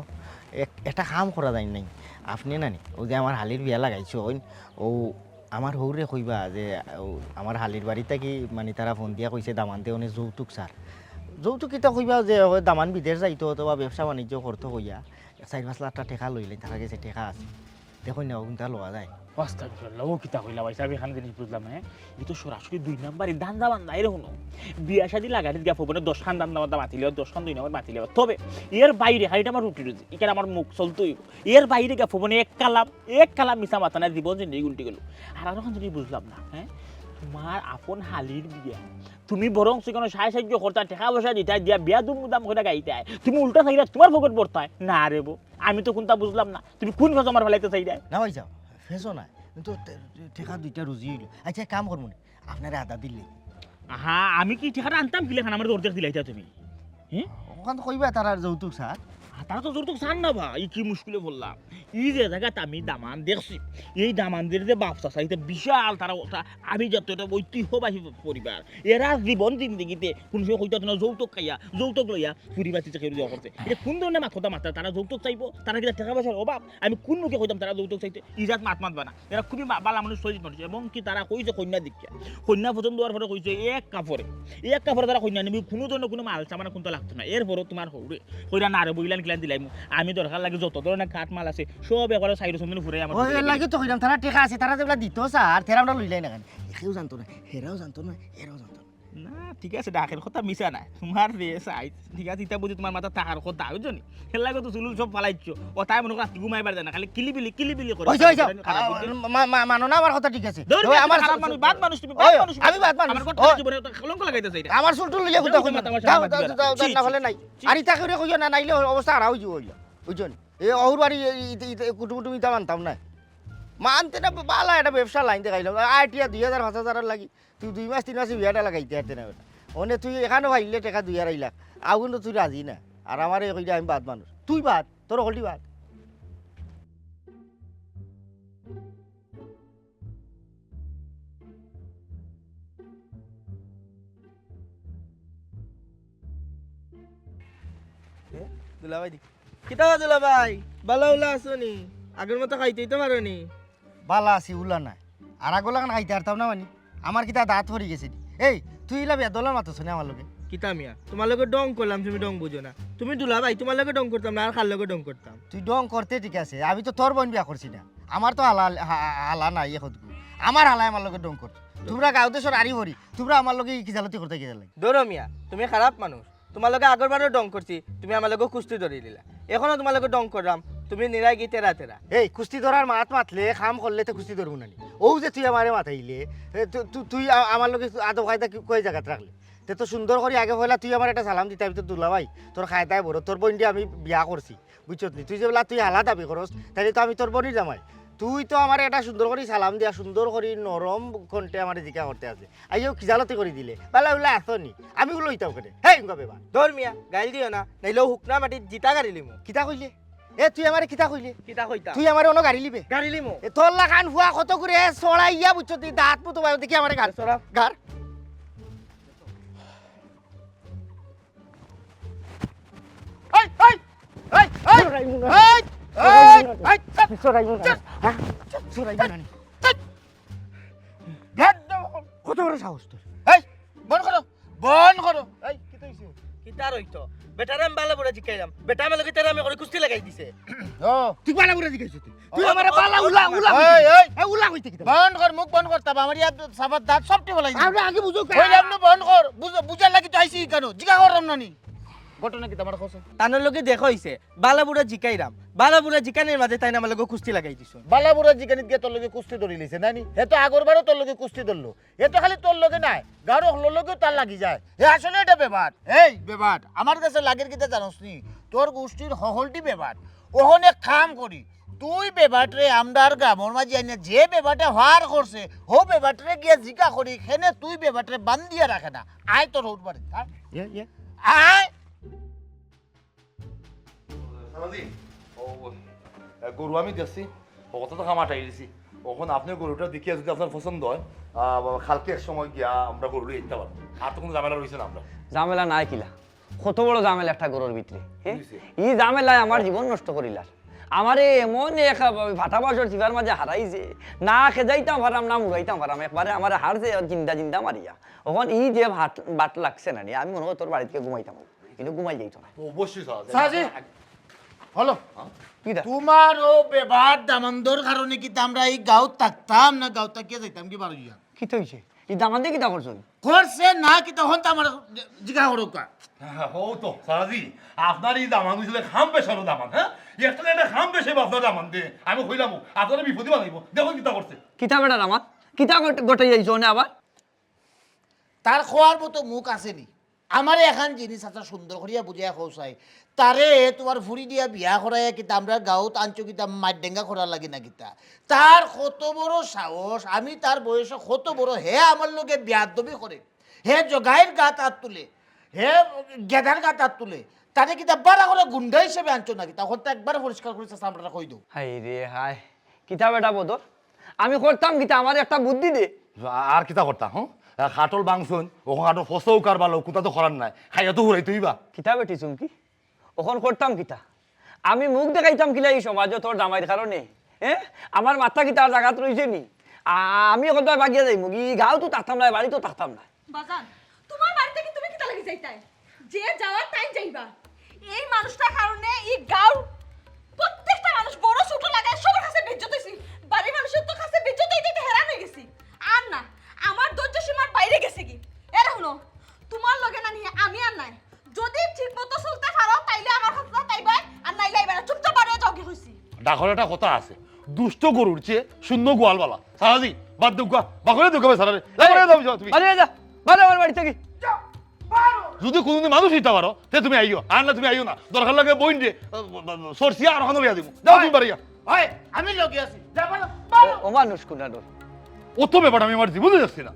এক-, একটা কাম করা যায় নাই? আপনে না নি, অউ যে আমার হালির বিয়া লাগাইছইন, অউ আমার হউরে কইবা যে, অউ আমার হালির বাড়ি থাকি মানি তারা ফোন দিয়া কইছে দামান্দে অনে যৌতুক চার। যৌতুক কিতা কইবা যে, অউ দামান বিদেশ যাইতো অথবা ব্যবসা বাণিজ্য করতো কইয়া, এক চাইর পাঁচ লাখ টেকা লইলে, তারার গেছে টেকা আছে। দেখইন না, অগুনতা লওয়া যায়। আস্তাগফিরুল্লাহ, অউ কিতা কইলা ভাইসাব, এখান জিনিস বুঝলাম না, হে? ই তো সরাসরি দুই নাম্বারি ধান্দা বান্দা, এরে হুনো। বিয়া শাদি লাগানিত গিয়া ফোনে দশখান ধান্দা বান্দা বাতিল অয়, দশখান দুই নাম্বার বাতিল অয়। তবে এর বাইরে, খালি ইটা আমার রুটি রুজি, ইখান আমার মুখ চলতো অইবো। এর বাইরে গিয়া ফোনে এক কালাম, এক কালাম মিছা মাতা নায়, জীবন জিন্দেগি উল্টি গেলো। আর, আর অখান জিনিস বুঝলাম না, হে? তুমার আপন হালির বিয়া, তুমি বরং ইখানো সাহায্য করতায়, টেকা পয়সা দিতায়, দিয়া বিয়া দুমদাম করিয়া গাইতায়, তুমি উল্টা চাইরায় তুমার পকেট ভরতায়। না রে বো, আমি তো কুনতা বুঝলাম না, তুমি কুন ফেছো আমার ফালাইতায় চাইরায়? না ভাইসাব, ফেছো নায়, কিন্তু টে-, টেকা দুইটা রুজি অইলো। আচ্ছা, এক কাম করমু নি, আপনারে আধা দিলে। আহা, আমি কি টেকাটা আনতাম কিলাখান, আমারে অর্ধেক দিলাইতায় তুমি? হে? অখান তো কইবা তারার যৌতুক চার। আ, তারা তো যৌতুক চার না বা, ই কি মুশকিলো পড়লাম। ই যে জাগাত আমি দামান দেখছি, এই দামান্দের যে বাপ চাচা, ইতা বিশাল তারা ওটা, আমি যত এটা ঐতিহ্যবাহী পরিবার। এরা জীবন জিন্দেগিতে কুনু সময় কইতা না যৌতুক খাইয়া, যৌতুক লইয়া, ফুরি বাতি চাকরি দেওয়া করছে। ইটা কুন ধরনের মাত কথা মাতরা? তারা যৌতুক চাইবো? তারা কিতা টেকা পয়সার অভাব? আমি কুন মুখে কইতাম তারা যৌতুক চাইতে? ইজাত মাত মাতবা না। এরা খুবই মা-, বালা মানুষ, সহিত মানুষ। এবং কি তারা কইছে কইন্যা দেখিয়া। কইন্যা পছন্দ অওয়ার পরে কইছে এক কাপড়ে। এক কাপড়ে তারা কইন্যা নিবি, কুনু ধরনের কুনু মাল সামান কুনতা লাগতো না। এরপরও তুমার হউরে কইরা না রে, বইলান কিলান দিলাইমু। আমি দরকার লাগে যত ধরনের কাঠ মাল আছে, সব একবারে সাইরো সন্ধানে ফুরাই আমার ও, এর লাগি তো কইরাম, তারা টেকা আছে, তারা যেগুলা দিতো চার, তেরা আমরা লইলাই না কেনে? একেও জানতো না, হেরাও জানতো না, এরাও জানতো না। না, ঠিক আছে, ডাকের কথা মিছা নায়। তুমার রে সাইজ, ঠিক আছে, ইতা বুঝি তুমার মাথাত থাকার কথা, বুঝছো নি? হের লাগি তো চুল-উল সব ফালাইছো। ও তাই মনো করো রাতি ঘুমাইবার যায় না, খালি কিলিবিলি, কিলিবিলি করে। মানো না আমার কথা, ঠিক আছে? ধুর, ও, আমার খারাপ মানুষ, বাদ মানুষ তুমি, বাদ মানুষ। আমি বাদ মানুষ। আমার কথা জীবনে একটা কলঙ্ক লাগাইতেছে এটা। আমার চুল-টুল লইয়া কথা কইও না। যাও, যাও, যাও, না হলে নাই। আর ইতা করে কইও না, নাইলে অবস্থা খারাপ অইযিবো, বুঝছো নি? এই অহুর বাড়ি, এই, এই, এই, এই কুটুমুটুম ইতা মানতাম না। মানতে না, বালা একটা ব্যবসা লাইন দেখাইলাম। আইটিয়া দুই হাজার, পাঁচ হাজারর লাগি। তুই দুই মাস, তিন মাসে বিয়াটা লাগাইতে পারতে না বেটা। অনে তুই এখানো পাইলে টেকা দুই আড়াই লাখ। আগুন তো তুই রাজি না। আর আমারে কইলে আমি বাদ মানুষ। তুই বাদ, তোর হকলটি বাদ। এ, দুলাভাই দি-, কিতা দুলাভাই? বালা উলা আছো নি? আগর মতো খাইতে তো পারো নি? বালা আছি, উলা নাই। আর আগর লাখান খাইতে পারতাম না মানি? আমার কিতা দাঁত পড়ি গেছে নি? এই, তুই ইলা বেদলার মাতো শুনে আমার লগে। কিতা মিয়া? তুমার লগে ডং করলাম, তুমি ডং বুঝো না। তুমি দুলাভাই, তুমার লগে ডং করতাম না, আর কার লগে ডং করতাম? তুই ডং করতে ঠিক আছে, আমি তো তোর বইন বিয়া করছি না। আমার তো হালা, হা-, হালা নাই এখনকু। আমার হালায় আমার লগে ডং কর। তুমরা গাঁও দেশর আরি ভরি, তুমরা আমার লগে ই কিজালতি করতে গেলে। ধরো মিয়া, তুমি খারাপ মানুষ। তুমার লগে আগর বারও ডং করছি, তুমি আমার লগে কুস্তি ধরি দিলা। এখনো তুমার লগে ডং করলাম, তুমি নিরাই গি তেরা তেরা। এই, কুস্তি ধরার মাত মাতলে, কাম করলে তো কুস্তি ধরবো না নি। ও যে তুই আমারে মাতাইলে, এ, তু-, তু-, তুই আ-, আমার লগে আদব কায়দা কি-, কই জাগাত রাখলে? তে তো সুন্দর করি আগে পয়লা তুই আমার একটা সালাম দিতে, আমি তো দুলাভাই, তোর কায়দায় বড়, তোর বইনরে আমি বিয়া করছি। বুঝছত নি? তুই যে বলা তুই হালা দাবি করস, তাইলে তো আমি তোর বইনর জামাই। তুই তো আমারে এটা সুন্দর করি সালাম দিয়া, সুন্দর করি নরম কণ্ঠে আমারে জিকা করতে আছে। আইও কিজালতি করি দিলে, বালা উলা আছো নি? আমি উলা অইতাম কেনে? হেই, উঙ্গা বেবা। ধর মিয়া, গাইল দিও না, নাইলে হুকনা মাটিত জিতা গাড়ি লিমু। কিতা কইলে? এ, তুই আমারে কিতা কইলে? কিতা কইতা? তুই আমারে অনো গাড়ি লিবে? গাড়ি লিমু। এ, তোর লাখান হুয়া কত করে, এ, সড়াইয়া বুঝছত নি? দাঁত মুতো বাইরে দেখি আমারে গাড়। সড়া। গাড়। এই, এই, এই, এই, সরাইমু না। এই, এই, এই, চুপ। সরাইমু না। হ্যাঁ? সরাইমু না। চুপ। কত বড় সাহস তোর? এই, বন্ধ করো, বন্ধ করো। এই, কিতা অইছে? কিতা অইতো? বেটারে আমি বালা বুরা জিকাইলাম। বেটা আমার লগে তেরা আমি করে কুস্তি লাগাই দিছে। ও। তুই বালা বুরা জিকাইছ তুই? তুই আমারে বালা উলা, উলা কইতে এই, এই। এই, উলা কইতে কিতা? বন্ধ কর, মুখ বন্ধ কর, তারপর আমার ইয়াত সাবার দাঁত সব টিপ লাই দিবি। আমরা আগে বুঝো কা- কইলাম না বন্ধ কর, বুঝ-, বুঝার লাগি তো আইছি কেন? জিগা করলাম না নি? ঘটনা কিতা আমার কওছে? তানর লগে দেখা অইছে, বালা বুরা জিকাইরাম, বালা বুরা জিকানির মাঝে তাইন আমার লগে কুস্তি লাগাই দিছইন। বালা বুরা জিকানিত গিয়া তোর লগে কুস্তি ধরি লিছে, না নি? হে তো আগর বারও তোর লগে কুস্তি ধরলো। হে তো খালি তোর লগে নায়, গাঁওর হকলর লগেও তার লাগি যায়। হে আসলে এটা বেবাট। এই বেবাট, আমার কাছে লাগের কিতা জানোস নি? তোর গুষ্টির হকলটি বেবাট। অখন এক কাম করি, তুই বেবাটরে আমরার গ্রামর মাঝে আনিয়া যে বেবাটে ফার করছে, হউ বেবাটরে গিয়া জিকা করি, কেনে তুই বেবাটরে বান্ধিয়া রাখে না। আয় তোর হউর বাড়িত, আয়। ইয়ে, ইয়ে। আয়। সারাদিন? ও, এ, গরু আমি দেখছি, ও কথা তো কামাটাই দিছি। অখন আপনি গরুটা দেখিয়া যদি আপনার পছন্দ হয়, আহ, কালকে এক সময় গিয়া আমরা গরু লইয়া দিতে পারবো। আর তো কোনো ঝামেলা রইছে না আমরা। ঝামেলা নাই কিলা? কত বড় ঝামেলা একটা ঘরর ভিতরে, হ্যাঁ? কি হইছে? ই ঝামেলায় আমার জীবন নষ্ট করিলার। আমারে এমন এক ফাটা বাঁশর চিপার মাঝে হারাইছে, না খেদাইতাম পারাম, না মুড়াইতাম পারাম, একবারে আমারে হারছে আর জিন্দা জিন্দা মারিয়া। অখন ই যে ভাট, বাট লাগছে না নি, আমি মনে করি তোর বাড়িত গিয়া ঘুমাইতাম। কিন্তু ঘুমাই যাইতো না। অবশ্যই স্যার। সাজি, হ্যালো। কিতা? তোমার ও বেবাট দামান্দর কারণে কিতা আমরা এই গাঁওত থাকতাম না, গাঁওত থাকিয়া যাইতাম কি বারো গিয়া? কিতা অইছে? ই দামান্দে কিতা করছইন? করছে না কিতা, অখন তো আমার জিগা করউক্কা। হ্যাঁ, হউ তো, সারাজি, আপনার ই দামান্দ অইছলে খাম পেশালো দামান্দ, হ্যাঁ? একটা না একটা খাম পেশাইবো আপনার দামান্দে। আমি কইলাম, আপনারে বিপদি বানাইবো। দেখো কিতা করছে। কিতা বেটা দামান্দ? কিতা ঘট-, ঘটাই আইছো অনে আবার? তার কওয়ার মতো মুখ আছে নি? আমারে এখান জিনিস আচ্ছা সুন্দর করিয়া বুঝাইয়া কও চাই। তারে তোমার ফুরি দিয়া বিয়া করাইয়া কিতা আমরার গাঁওত আনছো কিতা মাইরডেঙ্গা করার লাগি না কিতা? তার কত বড় সাহস, আমি তার বয়সে কত বড়, হে আমার লগে বেয়াদবি করে, হে জগাইর গাত আত তুলে, হে গেদার গাত আত তুলে, তারে কিতা বাড়া করে গুন্ডা হিসেবে আনছো না কিতা? অখন তো একবারে পরিষ্কার করি চাচা আমরারে কই দেও। হায় রে হায়, কিতা বেটা বদর, আমি করতাম কিতা, আমারে একটা বুদ্ধি দে। আর কিতা করতা, হুম? কাঠল ভাঙছইন, অখন কাঠল ফসউক আর বালউক, কুন্তা তো করার নাই, খাইয়া তো ফুরাইতে অইবা। কিতা বেটি চুমকি, অখন করতাম কিতা? আমি মুখ দেখাইতাম কিলা ই সমাজো তোর জামাইর কারণে? হ্যাঁ, আমার মাথা কিতা আর জাগাত রইছে নি? আ-, আমি অখন তো বাগিয়া যাইমু, ই গাঁওত তো থাকতাম না, বাড়িত তো থাকতাম না। বাজান, তোমার বাড়ি থাকি তুমি কিতা লাগি যাইতায়? যে যাওয়ার তাইন যাইবা। এই মানুষটার কারণে ই গাঁওর প্রত্যেকটা মানুষ বড় ছোট লাগায় সবার কাছে বেইজ্জত অইছি। বাড়ির মানুষর তো কাছে বেইজ্জত অইতে অইতে হেরান অই গেছি। আর না, আমার ধৈর্য সীমার বাইরে গেছে কি। এরে হুনো, ডাকর একটা কথা আছে, দুষ্ট গরুর চেয়ে শূন্য গোয়াল বালা। সারাজি, বাদ দেউক্কা, বাকরে দেউক্কা ভাই সারারে। এ, বাড়ি যা, বাড়ি যা, বাড়ি আমার বাড়ি থাকি। যদি কোনোদিন মানুষ হইতা পারো, তে তুমি আইও, আর না তুমি আইও না। দরকার লাগে বইন রে, সরসিয়া আর হনো লইয়া দিমু। যাও তুমি বাড়ি যা। ভাই, আমি লগে আছি। যা, বারো, বারো। ও মানুষ কোনানোর? অত ব্যাপার আমি আমার জীবনে দেখছি না।